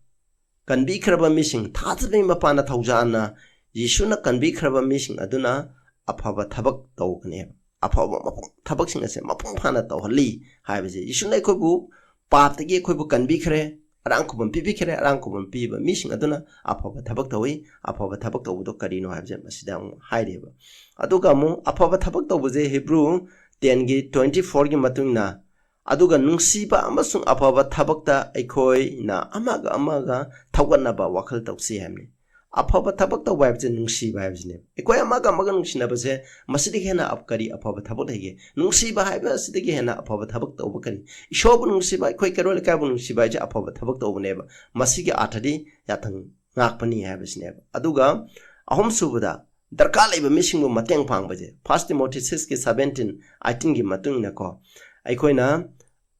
ꯀꯟꯕꯤꯈ꯭ꯔꯕ ꯃꯤꯁꯤꯡ, ꯊꯥꯖꯕꯒꯤ ꯃꯄꯥꯟꯅ ꯊꯧꯖꯥꯟꯅ ꯖꯤꯁꯨꯅ ꯀꯟꯕꯤꯈ꯭ꯔꯕ ꯃꯤꯁꯤꯡ ꯑꯗꯨꯅ ꯑꯐꯕ ꯊꯕꯛ ꯇꯧꯒꯅꯦꯕ꯫ ꯑꯐꯕ ꯃꯄꯨꯡ, ꯊꯕꯛꯁꯤꯡ ꯑꯁꯦ ꯃꯄꯨꯡ ꯐꯥꯅ ꯇꯧꯍꯜꯂꯤ ꯍꯥꯏꯕꯁꯦ, ꯖꯤꯁꯨꯅ ꯑꯩꯈꯣꯏꯕꯨ ꯄꯥꯞꯇꯒꯤ ꯑꯩꯈꯣꯏꯕꯨ ꯀꯟꯕꯤꯈ꯭ꯔꯦ, ꯑꯔꯥꯡ ꯈꯨꯕꯝ ꯄꯤꯕꯤꯈ꯭ꯔꯦ꯫ ꯑꯔꯥꯡ ꯈꯨꯕꯝ ꯄꯤꯕ ꯃꯤꯁꯤꯡ ꯑꯗꯨꯅ ꯑꯐꯕ ꯊꯕꯛ ꯇꯧꯏ꯫ ꯑꯐꯕ ꯊꯕꯛ ꯇꯧꯕꯗꯣ ꯀꯔꯤꯅꯣ ꯍꯥꯏꯕꯁꯦ ꯃꯁꯤꯗ ꯑꯃꯨꯛ ꯍꯥꯏꯔꯤꯕ꯫ ꯑꯗꯨꯒ ꯑꯃꯨꯛ ꯑꯐꯕ ꯊꯕꯛ ꯇꯧꯕꯁꯦ ꯍꯤꯕ꯭ꯔꯨ ꯇꯦꯟꯒꯤ ꯇ꯭ꯋꯦꯟꯇꯤ ꯐꯣꯔꯒꯤ ꯃꯇꯨꯡ ꯏꯟꯅ, "ꯑꯗꯨꯒ ꯅꯨꯡꯁꯤꯕ ꯑꯃꯁꯨꯡ ꯑꯐꯕ ꯊꯕꯛꯇ ꯑꯩꯈꯣꯏꯅ ꯑꯃꯒ ꯑꯃꯒ ꯊꯧꯒꯠꯅꯕ ꯋꯥꯈꯜ ꯇꯧꯁꯤ" ꯍꯥꯏꯕꯅꯤ꯫ ꯑꯐꯕ ꯊꯕꯛ ꯇꯧꯕ ꯍꯥꯏꯕꯁꯦ ꯅꯨꯡꯁꯤꯕ ꯍꯥꯏꯕꯁꯤꯅꯦꯕ꯫ ꯑꯩꯈꯣꯏ ꯑꯃꯒ ꯑꯃꯒ ꯅꯨꯡꯁꯤꯅꯕꯁꯦ ꯃꯁꯤꯗꯒꯤ ꯍꯦꯟꯅ ꯑꯐ-, ꯀꯔꯤ ꯑꯐꯕ ꯊꯕꯛ ꯂꯩꯒꯦ? ꯅꯨꯡꯁꯤꯕ ꯍꯥꯏꯕ ꯑꯁꯤꯗꯒꯤ ꯍꯦꯟꯅ ꯑꯐꯕ ꯊꯕꯛ ꯇꯧꯕ ꯀꯔꯤ? ꯏꯁꯣꯔꯕꯨ ꯅꯨꯡꯁꯤꯕ, ꯑꯩꯈꯣꯏ ꯀꯩꯔꯣꯜ ꯂꯩꯀꯥꯏꯕꯨ ꯅꯨꯡꯁꯤꯕ ꯍꯥꯏꯁꯦ ꯑꯐꯕ ꯊꯕꯛ ꯇꯧꯕꯅꯦꯕ꯫ ꯃꯁꯤꯒꯤ ꯑꯥꯔꯊꯗꯤ ꯌꯥꯊꯪ ꯉꯥꯛꯄꯅꯤ ꯍꯥꯏꯕꯁꯤꯅꯦꯕ꯫ ꯑꯗꯨꯒ ꯑꯍꯨꯝꯁꯨꯕꯗ, ꯗꯔꯀꯥꯔ ꯂꯩꯕ ꯃꯤꯁꯤꯡꯕꯨ ꯃꯇꯦꯡ ꯄꯥꯡꯕꯁꯦ, First Timothy six ꯀꯤ seventeen, eighteen ꯒꯤ ꯃꯇꯨꯡ ꯏꯟꯅꯀꯣ, ꯑꯩꯈꯣꯏꯅ,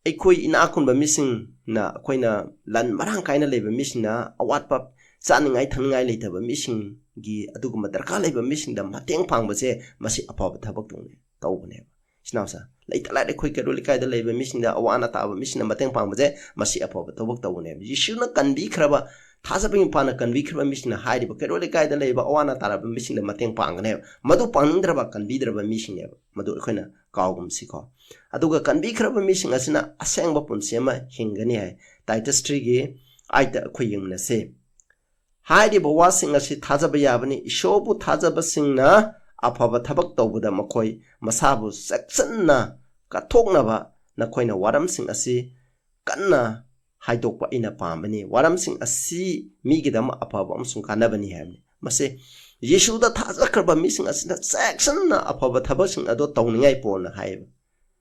ꯑꯩꯈꯣꯏ ꯏꯅꯥꯛ ꯈꯨꯟꯕ ꯃꯤꯁꯤꯡꯅ, ꯑꯩꯈꯣꯏꯅ ꯂꯟ ꯃꯔꯥꯡ ꯀꯥꯏꯅ ꯂꯩꯕ ꯃꯤꯁꯤꯡꯅ, ꯑꯋꯥꯠꯄ ꯆꯥꯅꯤꯡꯉꯥꯏ ꯊꯛꯅꯤꯡꯉꯥꯏ ꯂꯩꯇꯕ ꯃꯤꯁꯤꯡꯒꯤ, ꯑꯗꯨꯒꯨꯝꯕ ꯗꯔꯀꯥꯔ ꯂꯩꯕ ꯃꯤꯁꯤꯡꯗ ꯃꯇꯦꯡ ꯄꯥꯡꯕꯁꯦ, ꯃꯁꯤ ꯑꯐꯕ ꯊꯕꯛ ꯇꯧꯅꯤ, ꯇꯧꯕꯅꯦꯕ꯫ ꯏꯆꯤꯟ ꯏꯅꯥꯎꯁꯦ, ꯂꯩꯇ ꯂꯥꯏꯔ ꯑꯩꯈꯣꯏ ꯀꯩꯔꯣꯜ ꯂꯩꯀꯥꯏꯗ ꯂꯩꯕ ꯃꯤꯁꯤꯡꯗ, ꯑꯋꯥ ꯑꯅꯥ ꯇꯥꯕ ꯃꯤꯁꯤꯡꯗ ꯃꯇꯦꯡ ꯄꯥꯡꯕꯁꯦ, ꯃꯁꯤ ꯑꯐꯕ ꯊꯕꯛ ꯇꯧꯕꯅꯦꯕ꯫ ꯌꯦꯁꯨꯅ ꯀꯟꯕꯤꯈ꯭ꯔꯕ ꯊꯥꯖꯕꯒꯤ ꯃꯄꯥꯟꯅ ꯀꯟꯕꯤꯈ꯭ꯔꯕ ꯃꯤꯁꯤꯡꯅ ꯍꯥꯏꯔꯤꯕ ꯀꯩꯔꯣꯜ ꯂꯩꯀꯥꯏꯗ ꯂꯩꯕ ꯑꯋꯥ ꯑꯅꯥ ꯇꯥꯔꯕ ꯃꯤꯁꯤꯡꯗ ꯃꯇꯦꯡ ꯄꯥꯡꯒꯅꯦꯕ꯫ ꯃꯗꯨ ꯄꯥꯡꯅꯤꯡꯗ꯭ꯔꯕ, ꯀꯟꯕꯤꯗ꯭ꯔꯕ ꯃꯤꯁꯤꯡꯅꯦꯕ꯫ ꯃꯗꯨ ꯑꯩꯈꯣꯏꯅ ꯀꯥꯎꯒꯨꯝꯁꯤꯀꯣ꯫ ꯑꯗꯨꯒ ꯀꯟꯕꯤꯈ꯭ꯔꯕ ꯃꯤꯁꯤꯡ ꯑꯁꯤꯅ ꯑꯁꯦꯡꯕ ꯄꯨꯟꯁꯤ ꯑꯃ ꯍꯤꯡꯒꯅꯤ ꯍꯥꯏ꯫ Titus three ꯒꯤ eight ꯇ ꯑꯩꯈꯣꯏ ꯌꯦꯡꯃꯤꯟꯅꯁꯤ꯫ ꯍꯥꯏꯔꯤꯕ ꯋꯥꯁꯤꯡ ꯑꯁꯤ ꯊꯥꯖꯕ ꯌꯥꯕꯅꯤ꯫ ꯏꯁꯣꯔꯕꯨ ꯊꯥꯖꯕꯁꯤꯡꯅ ꯑꯐꯕ ꯊꯕꯛ ꯇꯧꯕꯗ ꯃꯈꯣꯏ ꯃꯁꯥꯕꯨ ꯆꯦꯛꯁꯤꯟꯅ ꯀꯠꯊꯣꯛꯅꯕ ꯅꯈꯣꯏꯅ ꯋꯥꯔꯝꯁꯤꯡ ꯑꯁꯤ ꯀꯟꯅ ꯍꯥꯏꯗꯣꯛꯄ ꯑꯩꯅ ꯄꯥꯝꯕꯅꯤ꯫ ꯋꯥꯔꯝꯁꯤꯡ ꯑꯁꯤ ꯃꯤꯒꯤꯗꯃꯛ ꯑꯐꯕ ꯑꯃꯁꯨꯡ ꯀꯥꯟꯅꯕꯅꯤ ꯍꯥꯏꯕꯅꯤ꯫ ꯃꯁꯤ ꯌꯦꯁꯨꯗ ꯊꯥꯖꯈ꯭ꯔꯕ ꯃꯤꯁꯤꯡ ꯑꯁꯤꯅ ꯆꯦꯛꯁꯤꯟꯅ ꯑꯐꯕ ꯊꯕꯛꯁꯤꯡ ꯑꯗꯨ ꯇꯧꯅꯤꯡꯉꯥꯏ ꯄꯣꯜꯅ ꯍꯥꯏꯌꯦꯕ꯫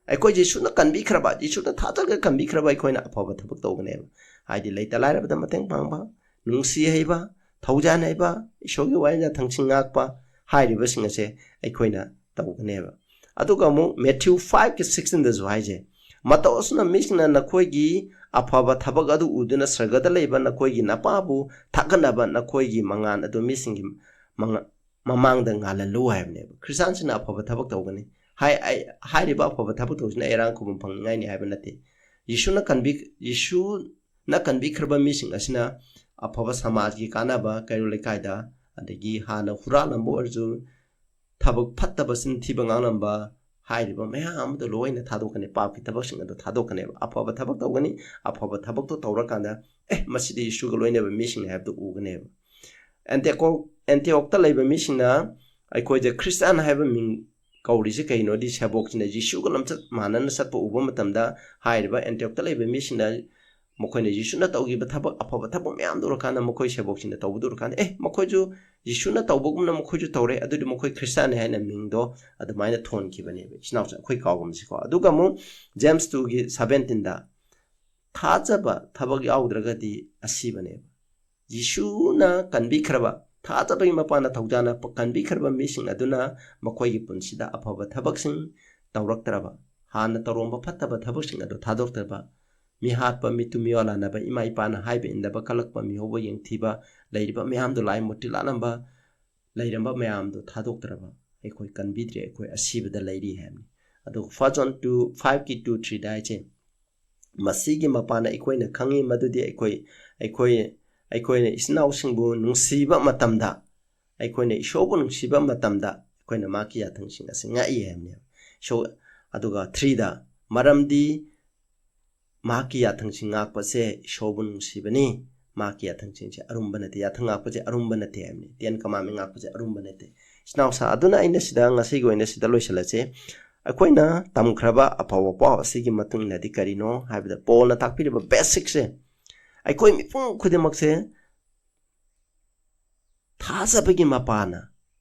ꯑꯩꯈꯣꯏ ꯌꯦꯁꯨꯅ ꯀꯟꯕꯤꯈ꯭ꯔꯕ, ꯌꯦꯁꯨꯅ ꯊꯥꯖꯔꯒ ꯀꯟꯕꯤꯈ꯭ꯔꯕ ꯑꯩꯈꯣꯏꯅ ꯑꯐꯕ ꯊꯕꯛ ꯇꯧꯒꯅꯦꯕ꯫ ꯍꯥꯏꯗꯤ ꯂꯩꯇ ꯂꯥꯏꯔꯕꯗ ꯃꯇꯦꯡ ꯄꯥꯡꯕ, ꯅꯨꯡꯁꯤ ꯍꯩꯕ, ꯊꯧꯖꯥꯟ ꯍꯩꯕ, ꯏꯁꯣꯔꯒꯤ ꯋꯥꯌꯦꯜ ꯌꯥꯊꯪꯁꯤꯡ ꯉꯥꯛꯄ ꯍꯥꯏꯔꯤꯕꯁꯤꯡ ꯑꯁꯦ ꯑꯩꯈꯣꯏꯅ ꯇꯧꯒꯅꯦꯕ꯫ ꯑꯗꯨꯒ ꯑꯃꯨꯛ Matthew five ꯀꯤ sixteen ꯗꯁꯨ ꯍꯥꯏꯁꯦ, "ꯃꯇꯧ ꯑꯁꯨꯝꯅ ꯃꯤꯁꯤꯡꯅ ꯅꯈꯣꯏꯒꯤ ꯑꯐꯕ ꯊꯕꯛ ꯑꯗꯨ ꯎꯗꯨꯅ ꯁꯔꯒꯗ ꯂꯩꯕ ꯅꯈꯣꯏꯒꯤ ꯅꯄꯥꯕꯨ ꯊꯥꯒꯠꯅꯕ ꯅꯈꯣꯏꯒꯤ ꯃꯉꯥꯜ ꯑꯗꯨ ꯃꯤꯁꯤꯡꯒꯤ ꯃꯉꯥ-, ꯃꯃꯥꯡꯗ ꯉꯥꯜꯍꯜꯂꯨ" ꯍꯥꯏꯕꯅꯦꯕ꯫ ꯈ꯭ꯔꯤꯁꯇꯥꯟꯁꯤꯅ ꯑꯐꯕ ꯊꯕꯛ ꯇꯧꯒꯅꯤ꯫ ꯍꯥꯏ-, ꯑꯩ-, ꯍꯥꯏꯔꯤꯕ ꯑꯐꯕ ꯊꯕꯛ ꯇꯧꯕꯁꯤꯅ ꯑꯩ ꯑꯔꯥꯡ ꯈꯨꯕꯝ ꯐꯪꯅꯤꯡꯉꯥꯏꯅꯤ ꯍꯥꯏꯕ ꯅꯠꯇꯦ꯫ ꯌꯦꯁꯨꯅ ꯀꯟꯕꯤ-, ꯌꯦꯁꯨꯅ ꯀꯟꯕꯤꯈ꯭ꯔꯕ ꯃꯤꯁꯤꯡ ꯑꯁꯤꯅ ꯑꯐꯕ ꯁꯃꯥꯖꯒꯤ ꯀꯥꯟꯅꯕ, ꯀꯩꯔꯣꯜ ꯂꯩꯀꯥꯏꯗ, ꯑꯗꯒꯤ ꯍꯥꯟꯅ ꯍꯨꯔꯥꯜꯂꯝꯕ ꯑꯣꯏꯔꯁꯨ, ꯊꯕꯛ ꯐꯠꯇꯕ, ꯆꯤꯟ ꯊꯤꯕ ꯉꯥꯡꯂꯝꯕ, ꯍꯥꯏꯔꯤꯕ ꯃꯌꯥꯝ ꯑꯃꯗꯣ ꯂꯣꯏꯅ ꯊꯥꯗꯣꯛꯀꯅꯤ꯫ ꯄꯥꯞꯀꯤ ꯊꯕꯛꯁꯤꯡ ꯑꯗꯣ ꯊꯥꯗꯣꯛꯀꯅꯦꯕ꯫ ꯑꯐꯕ ꯊꯕꯛ ꯇꯧꯒꯅꯤ꯫ ꯑꯐꯕ ꯊꯕꯛꯇꯣ ꯇꯧꯔꯀꯥꯟꯗ, "ꯑꯦ, ꯃꯁꯤꯗꯤ ꯌꯦꯁꯨꯒ ꯂꯣꯏꯅꯕ ꯃꯤꯁꯤꯡꯅꯤ" ꯍꯥꯏꯕꯗꯨ ꯎꯒꯅꯦꯕ꯫ ꯑꯦꯟꯇꯤꯑꯣꯛ-, ꯑꯦꯟꯇꯤꯑꯣꯛꯇ ꯂꯩꯕ ꯃꯤꯁꯤꯡꯅ ꯑꯩꯈꯣꯏꯗ ꯈ꯭ꯔꯤꯁꯇꯥꯟ ꯍꯥꯏꯕ ꯃꯤꯡ ꯀꯧꯔꯤꯁꯦ ꯀꯩꯅꯣꯗꯤ, ꯁꯦꯕꯣꯛꯁꯤꯅ ꯌꯦꯁꯨꯒ ꯂꯝꯆꯠ ꯃꯥꯟꯅꯅ ꯆꯠꯄ ꯎꯕ ꯃꯇꯝꯗ, ꯍꯥꯏꯔꯤꯕ ꯑꯦꯟꯇꯤꯑꯣꯛꯇ ꯂꯩꯕ ꯃꯤꯁꯤꯡꯅ ꯃꯈꯣꯏꯅ ꯌꯦꯁꯨꯅ ꯇꯧꯈꯤꯕ ꯊꯕꯛ, ꯑꯐꯕ ꯊꯕꯛ ꯃꯌꯥꯝꯗꯨ ꯎꯔꯀꯥꯟꯗ, ꯃꯈꯣꯏ ꯁꯦꯕꯣꯛꯁꯤꯡꯅ ꯇꯧꯕꯗꯨ ꯎꯔꯀꯥꯟꯗ, "ꯑꯦ, ꯃꯈꯣꯏꯁꯨ ꯌꯦꯁꯨꯅ ꯇꯧꯕꯒꯨꯝꯅ ꯃꯈꯣꯏꯁꯨ ꯇꯧꯔꯦ, ꯑꯗꯨꯗꯤ ꯃꯈꯣꯏ ꯈ꯭ꯔꯤꯁꯇꯥꯟꯅꯤ" ꯍꯥꯏꯅ ꯃꯤꯡꯗꯣ ꯑꯗꯨꯃꯥꯏꯅ ꯊꯣꯟꯈꯤꯕꯅꯦꯕ꯫ ꯏꯆꯤꯟ ꯏꯅꯥꯎꯁꯦ ꯑꯩꯈꯣꯏ ꯀꯥꯎꯒꯨꯝꯁꯤꯀꯣ꯫ ꯑꯗꯨꯒ ꯑꯃꯨꯛ James two ꯒꯤ seventeen ꯗ, "ꯊꯥꯖꯕ ꯊꯕꯛ ꯌꯥꯎꯗ꯭ꯔꯒꯗꯤ ꯑꯁꯤꯕꯅꯦꯕ"꯫ ꯌꯦꯁꯨꯅ ꯀꯟꯕꯤꯈ꯭ꯔꯕ, ꯊꯥꯖꯕꯒꯤ ꯃꯄꯥꯟꯅ ꯊꯧꯖꯥꯅ ꯀꯟꯕꯤꯈ꯭ꯔꯕ ꯃꯤꯁꯤꯡ ꯑꯗꯨꯅ ꯃꯈꯣꯏꯒꯤ ꯄꯨꯟꯁꯤꯗ ꯑꯐꯕ ꯊꯕꯛꯁꯤꯡ ꯇꯧꯔꯛꯇ꯭ꯔꯕ, ꯍꯥꯟꯅ ꯇꯧꯔꯝꯕ ꯐꯠꯇꯕ ꯊꯕꯛꯁꯤꯡ ꯑꯗꯨ ꯊꯥꯗꯣꯛꯇ꯭ꯔꯕ, ꯃꯤꯍꯥꯠꯄ, ꯃꯤꯇꯨ ꯃꯤꯑꯣꯟ ꯂꯥꯟꯅꯕ, ꯏꯃꯥ ꯏꯄꯥꯅ ꯍꯥꯏꯕ ꯏꯟꯗꯕ, ꯀꯜꯂꯛꯄ, ꯃꯤꯍꯧꯕ ꯌꯦꯡꯊꯤꯕ, ꯂꯩꯔꯤꯕ ꯃꯌꯥꯝꯗꯨ ꯂꯥꯏ ꯃꯨꯔꯇꯤ ꯂꯥꯠꯂꯝꯕ, ꯂꯩꯔꯝꯕ ꯃꯌꯥꯝꯗꯨ ꯊꯥꯗꯣꯛꯇ꯭ꯔꯕ ꯑꯩꯈꯣꯏ ꯀꯟꯕꯤꯗ꯭ꯔꯦ, ꯑꯩꯈꯣꯏ ꯑꯁꯤꯕꯗ ꯂꯩꯔꯤ ꯍꯥꯏꯕꯅꯤ꯫ ꯑꯗꯨꯒ First John two, five ꯀꯤ two, three ꯗ ꯍꯥꯏꯁꯦ, ꯃꯁꯤꯒꯤ ꯃꯄꯥꯟꯅ ꯑꯩꯈꯣꯏꯅ ꯈꯪꯉꯤ ꯃꯗꯨꯗꯤ ꯑꯩꯈꯣꯏ, ꯑꯩꯈꯣꯏ ꯑꯩꯈꯣꯏꯅ ꯏꯆꯤꯟ ꯏꯅꯥꯎꯁꯤꯡꯕꯨ ꯅꯨꯡꯁꯤꯕ ꯃꯇꯝꯗ, ꯑꯩꯈꯣꯏꯅ ꯏꯁꯣꯔꯕꯨ ꯅꯨꯡꯁꯤꯕ ꯃꯇꯝꯗ ꯑꯩꯈꯣꯏꯅ ꯃꯍꯥꯛꯀꯤ ꯌꯥꯊꯪꯁꯤꯡ ꯑꯁꯤ ꯉꯥꯛꯏ ꯍꯥꯏꯕꯅꯦꯕ꯫ ꯏꯁꯣꯔ, ꯑꯗꯨꯒ threeꯗ, ꯃꯔꯝꯗꯤ ꯃꯍꯥꯛꯀꯤ ꯌꯥꯊꯪꯁꯤꯡ ꯉꯥꯛꯄꯁꯦ ꯏꯁꯣꯔꯕꯨ ꯅꯨꯡꯁꯤꯕꯅꯤ, ꯃꯍꯥꯛꯀꯤ ꯌꯥꯊꯪꯁꯤꯡꯁꯦ ꯑꯔꯨꯝꯕ ꯅꯠꯇꯦ, ꯌꯥꯊꯪ ꯉꯥꯛꯄꯁꯦ ꯑꯔꯨꯝꯕ ꯅꯠꯇꯦ ꯍꯥꯏꯕꯅꯤ, Ten Commandment ꯉꯥꯛꯄꯁꯦ ꯑꯔꯨꯝꯕ ꯅꯠꯇꯦ꯫ ꯏꯆꯤꯟ ꯏꯅꯥꯎꯁꯥ, ꯑꯗꯨꯅ ꯑꯩꯅ ꯁꯤꯗ, ꯉꯁꯤꯒꯤ ꯑꯣꯏꯅ ꯁꯤꯗ ꯂꯣꯏꯁꯤꯜꯂꯁꯦ꯫ ꯑꯩꯈꯣꯏꯅ ꯇꯝꯈ꯭ꯔꯕ ꯑꯐꯕ ꯄꯥꯎ ꯑꯁꯤꯒꯤ ꯃꯇꯨꯡ ꯏꯟꯅꯗꯤ ꯀꯔꯤꯅꯣ ꯍꯥꯏꯕꯗ, ꯄꯣꯜꯅ ꯇꯥꯛꯄꯤꯔꯤꯕ basicꯁꯦ, ꯑꯩꯈꯣꯏ ꯃꯤꯄꯨꯝ ꯈꯨꯗꯤꯡꯃꯛꯁꯦ ꯊꯥꯖꯕꯒꯤ ꯃꯄꯥꯅ,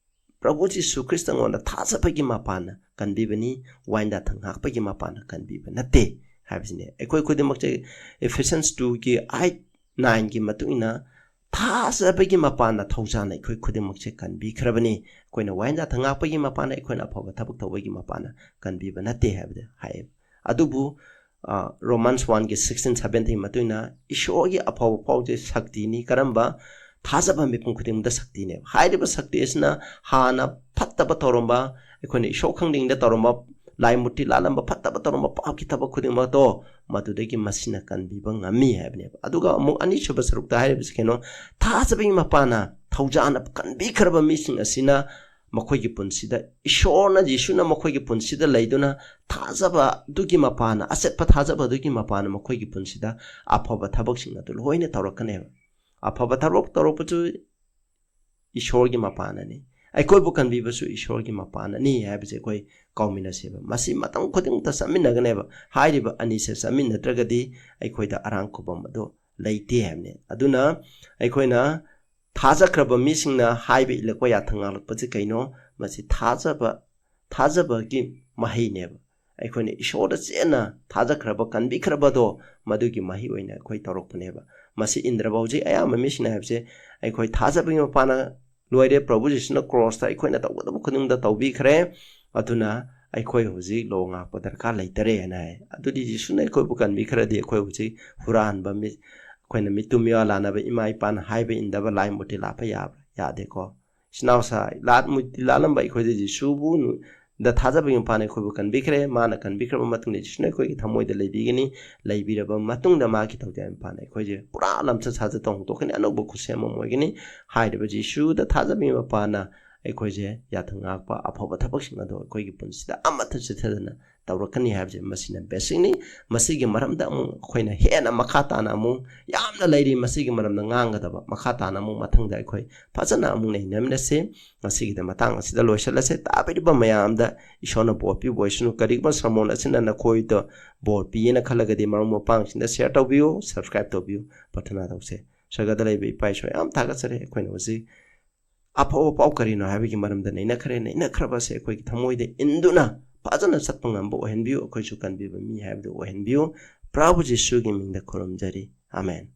ꯄ꯭ꯔꯚꯨ ꯖꯤꯁꯨ ꯈ꯭ꯔꯤꯁꯇꯉꯣꯟꯗ ꯊꯥꯖꯕꯒꯤ ꯃꯄꯥꯅ ꯀꯟꯕꯤꯕꯅꯤ, ꯋꯥꯏꯟꯗ ꯊꯪ ꯉꯥꯛꯄꯒꯤ ꯃꯄꯥꯅ ꯀꯟꯕꯤꯕ ꯅꯠꯇꯦ ꯍꯥꯏꯕꯁꯤꯅꯦ꯫ ꯑꯩꯈꯣꯏ ꯈꯨꯗꯤꯡꯃꯛꯁꯦ Ephesians twoꯒꯤ eight, nineꯒꯤ ꯃꯇꯨꯡ ꯏꯟꯅ ꯊꯥꯖꯕꯒꯤ ꯃꯄꯥꯅ ꯊꯧꯖꯥꯅ ꯑꯩꯈꯣꯏ ꯈꯨꯗꯤꯡꯃꯛꯁꯦ ꯀꯟꯕꯤꯈ꯭ꯔꯕꯅꯤ꯫ ꯑꯩꯈꯣꯏꯅ ꯋꯥꯏꯟ ꯖꯥꯊ ꯉꯥꯛꯄꯒꯤ ꯃꯄꯥꯅ, ꯑꯩꯈꯣꯏꯅ ꯑꯐꯕ ꯊꯕꯛ ꯇꯧꯕꯒꯤ ꯃꯄꯥꯅ ꯀꯟꯕꯤꯕ ꯅꯠꯇꯦ ꯍꯥꯏꯕꯗ ꯍꯥꯏꯌꯦꯕ꯫ ꯑꯗꯨꯕꯨ, ꯑ, Romans oneꯒꯤ sixteen, seventeenꯒꯤ ꯃꯇꯨꯡ ꯏꯟꯅ ꯏꯁꯣꯔꯒꯤ ꯑꯐꯕ ꯄꯥꯎꯁꯦ ꯁꯛꯇꯤꯅꯤ꯫ ꯀꯔꯝꯕ? ꯊꯥꯖꯕ ꯃꯤꯄꯨꯝ ꯈꯨꯗꯤꯡꯃꯛꯇ ꯁꯛꯇꯤꯅꯦꯕ꯫ ꯍꯥꯏꯔꯤꯕ ꯁꯛꯇꯤ ꯑꯁꯤꯅ ꯍꯥꯟꯅ ꯐꯠꯇꯕ ꯇꯧꯔꯝꯕ, ꯑꯩꯈꯣꯏꯅ ꯏꯁꯣꯔ ꯈꯪꯗꯤꯡꯗ ꯇꯧꯔꯝꯕ, ꯂꯥꯏ ꯃꯨꯔꯇꯤ ꯂꯥꯠꯂꯝꯕ, ꯐꯠꯇꯕ ꯇꯧꯔꯝꯕ, ꯄꯥꯞꯀꯤ ꯊꯕꯛ ꯈꯨꯗꯤꯡꯃꯛꯇꯣ ꯃꯗꯨꯗꯒꯤ ꯃꯁꯤꯅ ꯀꯟꯕꯤꯕ ꯉꯝꯃꯤ ꯍꯥꯏꯕꯅꯦꯕ꯫ ꯑꯗꯨꯒ ꯑꯃꯨꯛ ꯑꯅꯤꯁꯨꯕ ꯁꯔꯨꯛꯇ ꯍꯥꯏꯔꯤꯕꯁꯤ ꯀꯩꯅꯣ? ꯊꯥꯖꯕꯒꯤ ꯃꯄꯥꯅ ꯊꯧꯖꯥꯅ ꯀꯟꯕꯤꯈ꯭ꯔꯕ ꯃꯤꯁꯤꯡ ꯑꯁꯤꯅ ꯃꯈꯣꯏꯒꯤ ꯄꯨꯟꯁꯤꯗ, ꯏꯁꯣꯔꯅ, ꯌꯤꯁꯨꯅ ꯃꯈꯣꯏꯒꯤ ꯄꯨꯟꯁꯤꯗ ꯂꯩꯗꯨꯅ ꯊꯥꯖꯕ ꯑꯗꯨꯒꯤ ꯃꯄꯥꯅ, ꯑꯆꯦꯠꯄ ꯊꯥꯖꯕ ꯑꯗꯨꯒꯤ ꯃꯄꯥꯅ ꯃꯈꯣꯏꯒꯤ ꯄꯨꯟꯁꯤꯗ ꯑꯐꯕ ꯊꯕꯛꯁꯤꯡ ꯑꯗꯨ ꯂꯣꯏꯅ ꯇꯧꯔꯛꯀꯅꯦꯕ꯫ ꯑꯐꯕ ꯊꯕꯛ ꯇꯧꯔꯛꯄꯁꯨ ꯏꯁꯣꯔꯒꯤ ꯃꯄꯥꯅꯅꯤ, ꯑꯩꯈꯣꯏꯕꯨ ꯀꯟꯕꯤꯕꯁꯨ ꯏꯁꯣꯔꯒꯤ ꯃꯄꯥꯅꯅꯤ ꯍꯥꯏꯕꯁꯦ ꯑꯩꯈꯣꯏ ꯀꯥꯎꯃꯤꯟꯅꯁꯦꯕ꯫ ꯃꯁꯤ ꯃꯇꯝ ꯈꯨꯗꯤꯡꯃꯛꯇ ꯆꯠꯃꯤꯟꯅꯒꯅꯦꯕ꯫ ꯍꯥꯏꯔꯤꯕ ꯑꯅꯤꯁꯦ ꯆꯠꯃꯤꯟꯅꯗ꯭ꯔꯒꯗꯤ ꯑꯩꯈꯣꯏꯗ ꯑꯔꯥꯡ ꯈꯨꯕꯝ ꯑꯗꯨ ꯂꯩꯇꯦ ꯍꯥꯏꯕꯅꯤ꯫ ꯑꯗꯨꯅ ꯑꯩꯈꯣꯏꯅ ꯊꯥꯖꯈ꯭ꯔꯕ ꯃꯤꯁꯤꯡꯅ ꯍꯥꯏꯕ ꯏꯜꯂꯛꯄ, ꯌꯥꯊꯪ ꯉꯥꯛꯂꯛꯄꯁꯤ ꯀꯩꯅꯣ? ꯃꯁꯤ ꯊꯥꯖꯕ, ꯊꯥꯖꯕꯒꯤ ꯃꯍꯩꯅꯦꯕ꯫ ꯑꯩꯈꯣꯏꯅ ꯏꯁꯣꯔꯗ ꯆꯦꯠꯅ ꯊꯥꯖꯈ꯭ꯔꯕ, ꯀꯟꯕꯤꯈ꯭ꯔꯕꯗꯣ, ꯃꯗꯨꯒꯤ ꯃꯍꯩ ꯑꯣꯏꯅ ꯑꯩꯈꯣꯏ ꯇꯧꯔꯛꯄꯅꯦꯕ꯫ ꯃꯁꯤ ꯏꯟꯗ꯭ꯔꯕ ꯍꯧꯖꯤꯛ ꯑꯌꯥꯝꯕ ꯃꯤꯁꯤꯡꯅ ꯍꯥꯏꯕꯁꯦ, ꯑꯩꯈꯣꯏ ꯊꯥꯖꯕꯒꯤ ꯃꯄꯥꯅ ꯂꯣꯏꯔꯦ, ꯄ꯭ꯔꯚꯨ ꯖꯤꯁꯨꯅ ꯀ꯭ꯔꯣꯁꯇ ꯑꯩꯈꯣꯏꯅ ꯇꯧꯒꯗꯕ ꯈꯨꯗꯤꯡꯃꯛꯇ ꯇꯧꯕꯤꯈ꯭ꯔꯦ, ꯑꯗꯨꯅ ꯑꯩꯈꯣꯏ ꯍꯧꯖꯤꯛ ꯂꯣ ꯉꯥꯛꯄ ꯗꯔꯀꯥꯔ ꯂꯩꯇꯔꯦ ꯍꯥꯏꯅ ꯍꯥꯏ꯫ ꯑꯗꯨꯗꯤ ꯖꯤꯁꯨꯅ ꯑꯩꯈꯣꯏꯕꯨ ꯀꯟꯕꯤꯈ꯭ꯔꯗꯤ ꯑꯩꯈꯣꯏ ꯍꯧꯖꯤꯛ ꯍꯨꯔꯥꯟꯕ, ꯃꯤ, ꯑꯩꯈꯣꯏꯅ ꯃꯤꯇꯨꯝ ꯃꯤꯋꯥ ꯂꯥꯟꯅꯕ, ꯏꯃꯥ ꯏꯄꯥꯅ ꯍꯥꯏꯕ ꯏꯟꯗꯕ, ꯂꯥꯏ ꯃꯨꯔꯇꯤ ꯂꯥꯠꯄ ꯌꯥꯕ꯭ꯔꯥ? ꯌꯥꯗꯦꯀꯣ꯫ ꯏꯆꯤꯟ ꯏꯅꯥꯎꯁꯥ, ꯂꯥꯠ ꯃꯨꯔꯇꯤ ꯂꯥꯠꯂꯝꯕ ꯑꯩꯈꯣꯏꯗ ꯖꯤꯁꯨꯕꯨ ꯅꯨ-, ꯗ ꯊꯥꯖꯕꯒꯤ ꯃꯄꯥꯅ ꯑꯩꯈꯣꯏꯕꯨ ꯀꯟꯕꯤꯈ꯭ꯔꯦ꯫ ꯃꯥꯅ ꯀꯟꯕꯤꯈ꯭ꯔꯕ ꯃꯇꯨꯡꯗ ꯖꯤꯁꯨꯅ ꯑꯩꯈꯣꯏꯒꯤ ꯊꯃꯣꯏꯗ ꯂꯩꯕꯤꯒꯅꯤ꯫ ꯂꯩꯕꯤꯔꯕ ꯃꯇꯨꯡꯗ ꯃꯥꯒꯤ ꯊꯧꯖꯥꯜ ꯃꯄꯥꯅ ꯑꯩꯈꯣꯏꯁꯦ ꯄꯨꯔꯥ ꯂꯝꯆꯠ ꯁꯥꯖꯠꯇ ꯍꯣꯡꯗꯣꯛꯀꯅꯤ, ꯑꯅꯧꯕ ꯈꯨꯠꯁꯦꯝ ꯑꯃ ꯑꯣꯏꯒꯅꯤ꯫ ꯍꯥꯏꯔꯤꯕ ꯖꯤꯁꯨꯗ ꯊꯥꯖꯕꯒꯤ ꯃꯄꯥꯅ ꯑꯩꯈꯣꯏꯁꯦ ꯌꯥꯊꯪ ꯉꯥꯛꯄ ꯑꯐꯕ ꯊꯕꯛꯁꯤꯡ ꯑꯗꯣ ꯑꯩꯈꯣꯏꯒꯤ ꯄꯨꯟꯁꯤꯗ ꯑꯃꯠꯇ ꯆꯤꯠꯊꯗꯅ ꯇꯧꯔꯛꯀꯅꯤ ꯍꯥꯏꯕꯁꯦ ꯃꯁꯤꯅ ꯕꯦꯁꯤꯛꯅꯤ꯫ ꯃꯁꯤꯒꯤ ꯃꯔꯝꯗ ꯑꯃꯨꯛ ꯑꯩꯈꯣꯏꯅ ꯍꯦꯟꯅ ꯃꯈꯥ ꯇꯥꯅ ꯑꯃꯨꯛ ꯌꯥꯝꯅ ꯂꯩꯔꯤ, ꯃꯁꯤꯒꯤ ꯃꯔꯝꯗ ꯉꯥꯡꯒꯗꯕ꯫ ꯃꯈꯥ ꯇꯥꯅ ꯑꯃꯨꯛ ꯃꯊꯪꯗ ꯑꯩꯈꯣꯏ ꯐꯖꯅ ꯑꯃꯨꯛ ꯅꯩꯅꯃꯤꯟꯅꯁꯤ꯫ ꯉꯁꯤꯒꯤꯗꯤ ꯃꯇꯥꯡ ꯑꯁꯤꯗ ꯂꯣꯏꯁꯤꯜꯂꯁꯦ꯫ ꯇꯥꯕꯤꯔꯤꯕ ꯃꯌꯥꯝꯗ ꯏꯁꯣꯔꯅ ꯕꯣꯔ ꯄꯤꯕ ꯑꯣꯏꯁꯅꯨ꯫ ꯀꯔꯤꯒꯨꯝꯕ ꯁꯔꯃꯣꯟ ꯑꯁꯤꯅ ꯅꯈꯣꯏꯗ ꯕꯣꯔ ꯄꯤꯌꯦꯅ ꯈꯜꯂꯒꯗꯤ ꯃꯔꯨꯞ ꯃꯄꯥꯡꯁꯤꯡꯗ ꯁꯤꯌꯔ ꯇꯧꯕꯤꯌꯨ, ꯁꯕꯁꯀ꯭ꯔꯥꯏꯕ ꯇꯧꯕꯤꯌꯨ꯫ ꯄ꯭ꯔꯊꯅꯥ ꯇꯧꯁꯦ꯫ ꯁꯔꯒꯗ ꯂꯩꯕ ꯏꯄꯥ ꯏꯁꯣꯔ, ꯌꯥꯝ ꯊꯥꯒꯠꯆꯔꯤ꯫ ꯑꯩꯈꯣꯏꯅ ꯍꯧꯖꯤꯛ ꯑꯐꯕ ꯄꯥꯎ ꯀꯔꯤꯅꯣ ꯍꯥꯏꯕꯒꯤ ꯃꯔꯝꯗ ꯅꯩꯅꯈ꯭ꯔꯦ꯫ ꯅꯩꯅꯈ꯭ꯔꯕꯁꯦ ꯑꯩꯈꯣꯏꯒꯤ ꯊꯃꯣꯏꯗ ꯏꯟꯗꯨꯅ ꯐꯖꯅ ꯆꯠꯄ ꯉꯝꯕ ꯑꯣꯏꯍꯟꯕꯤꯌꯨ꯫ ꯑꯩꯈꯣꯏꯁꯨ ꯀꯟꯕꯤꯕ ꯃꯤ ꯍꯥꯏꯕꯗꯨ ꯑꯣꯏꯍꯟꯕꯤꯌꯨ꯫ ꯄ꯭ꯔꯚꯨ ꯖꯤꯁꯨꯒꯤ ꯃꯤꯡꯗ ꯈꯨꯔꯨꯝꯖꯔꯤ꯫ ꯑꯃꯦꯟ꯫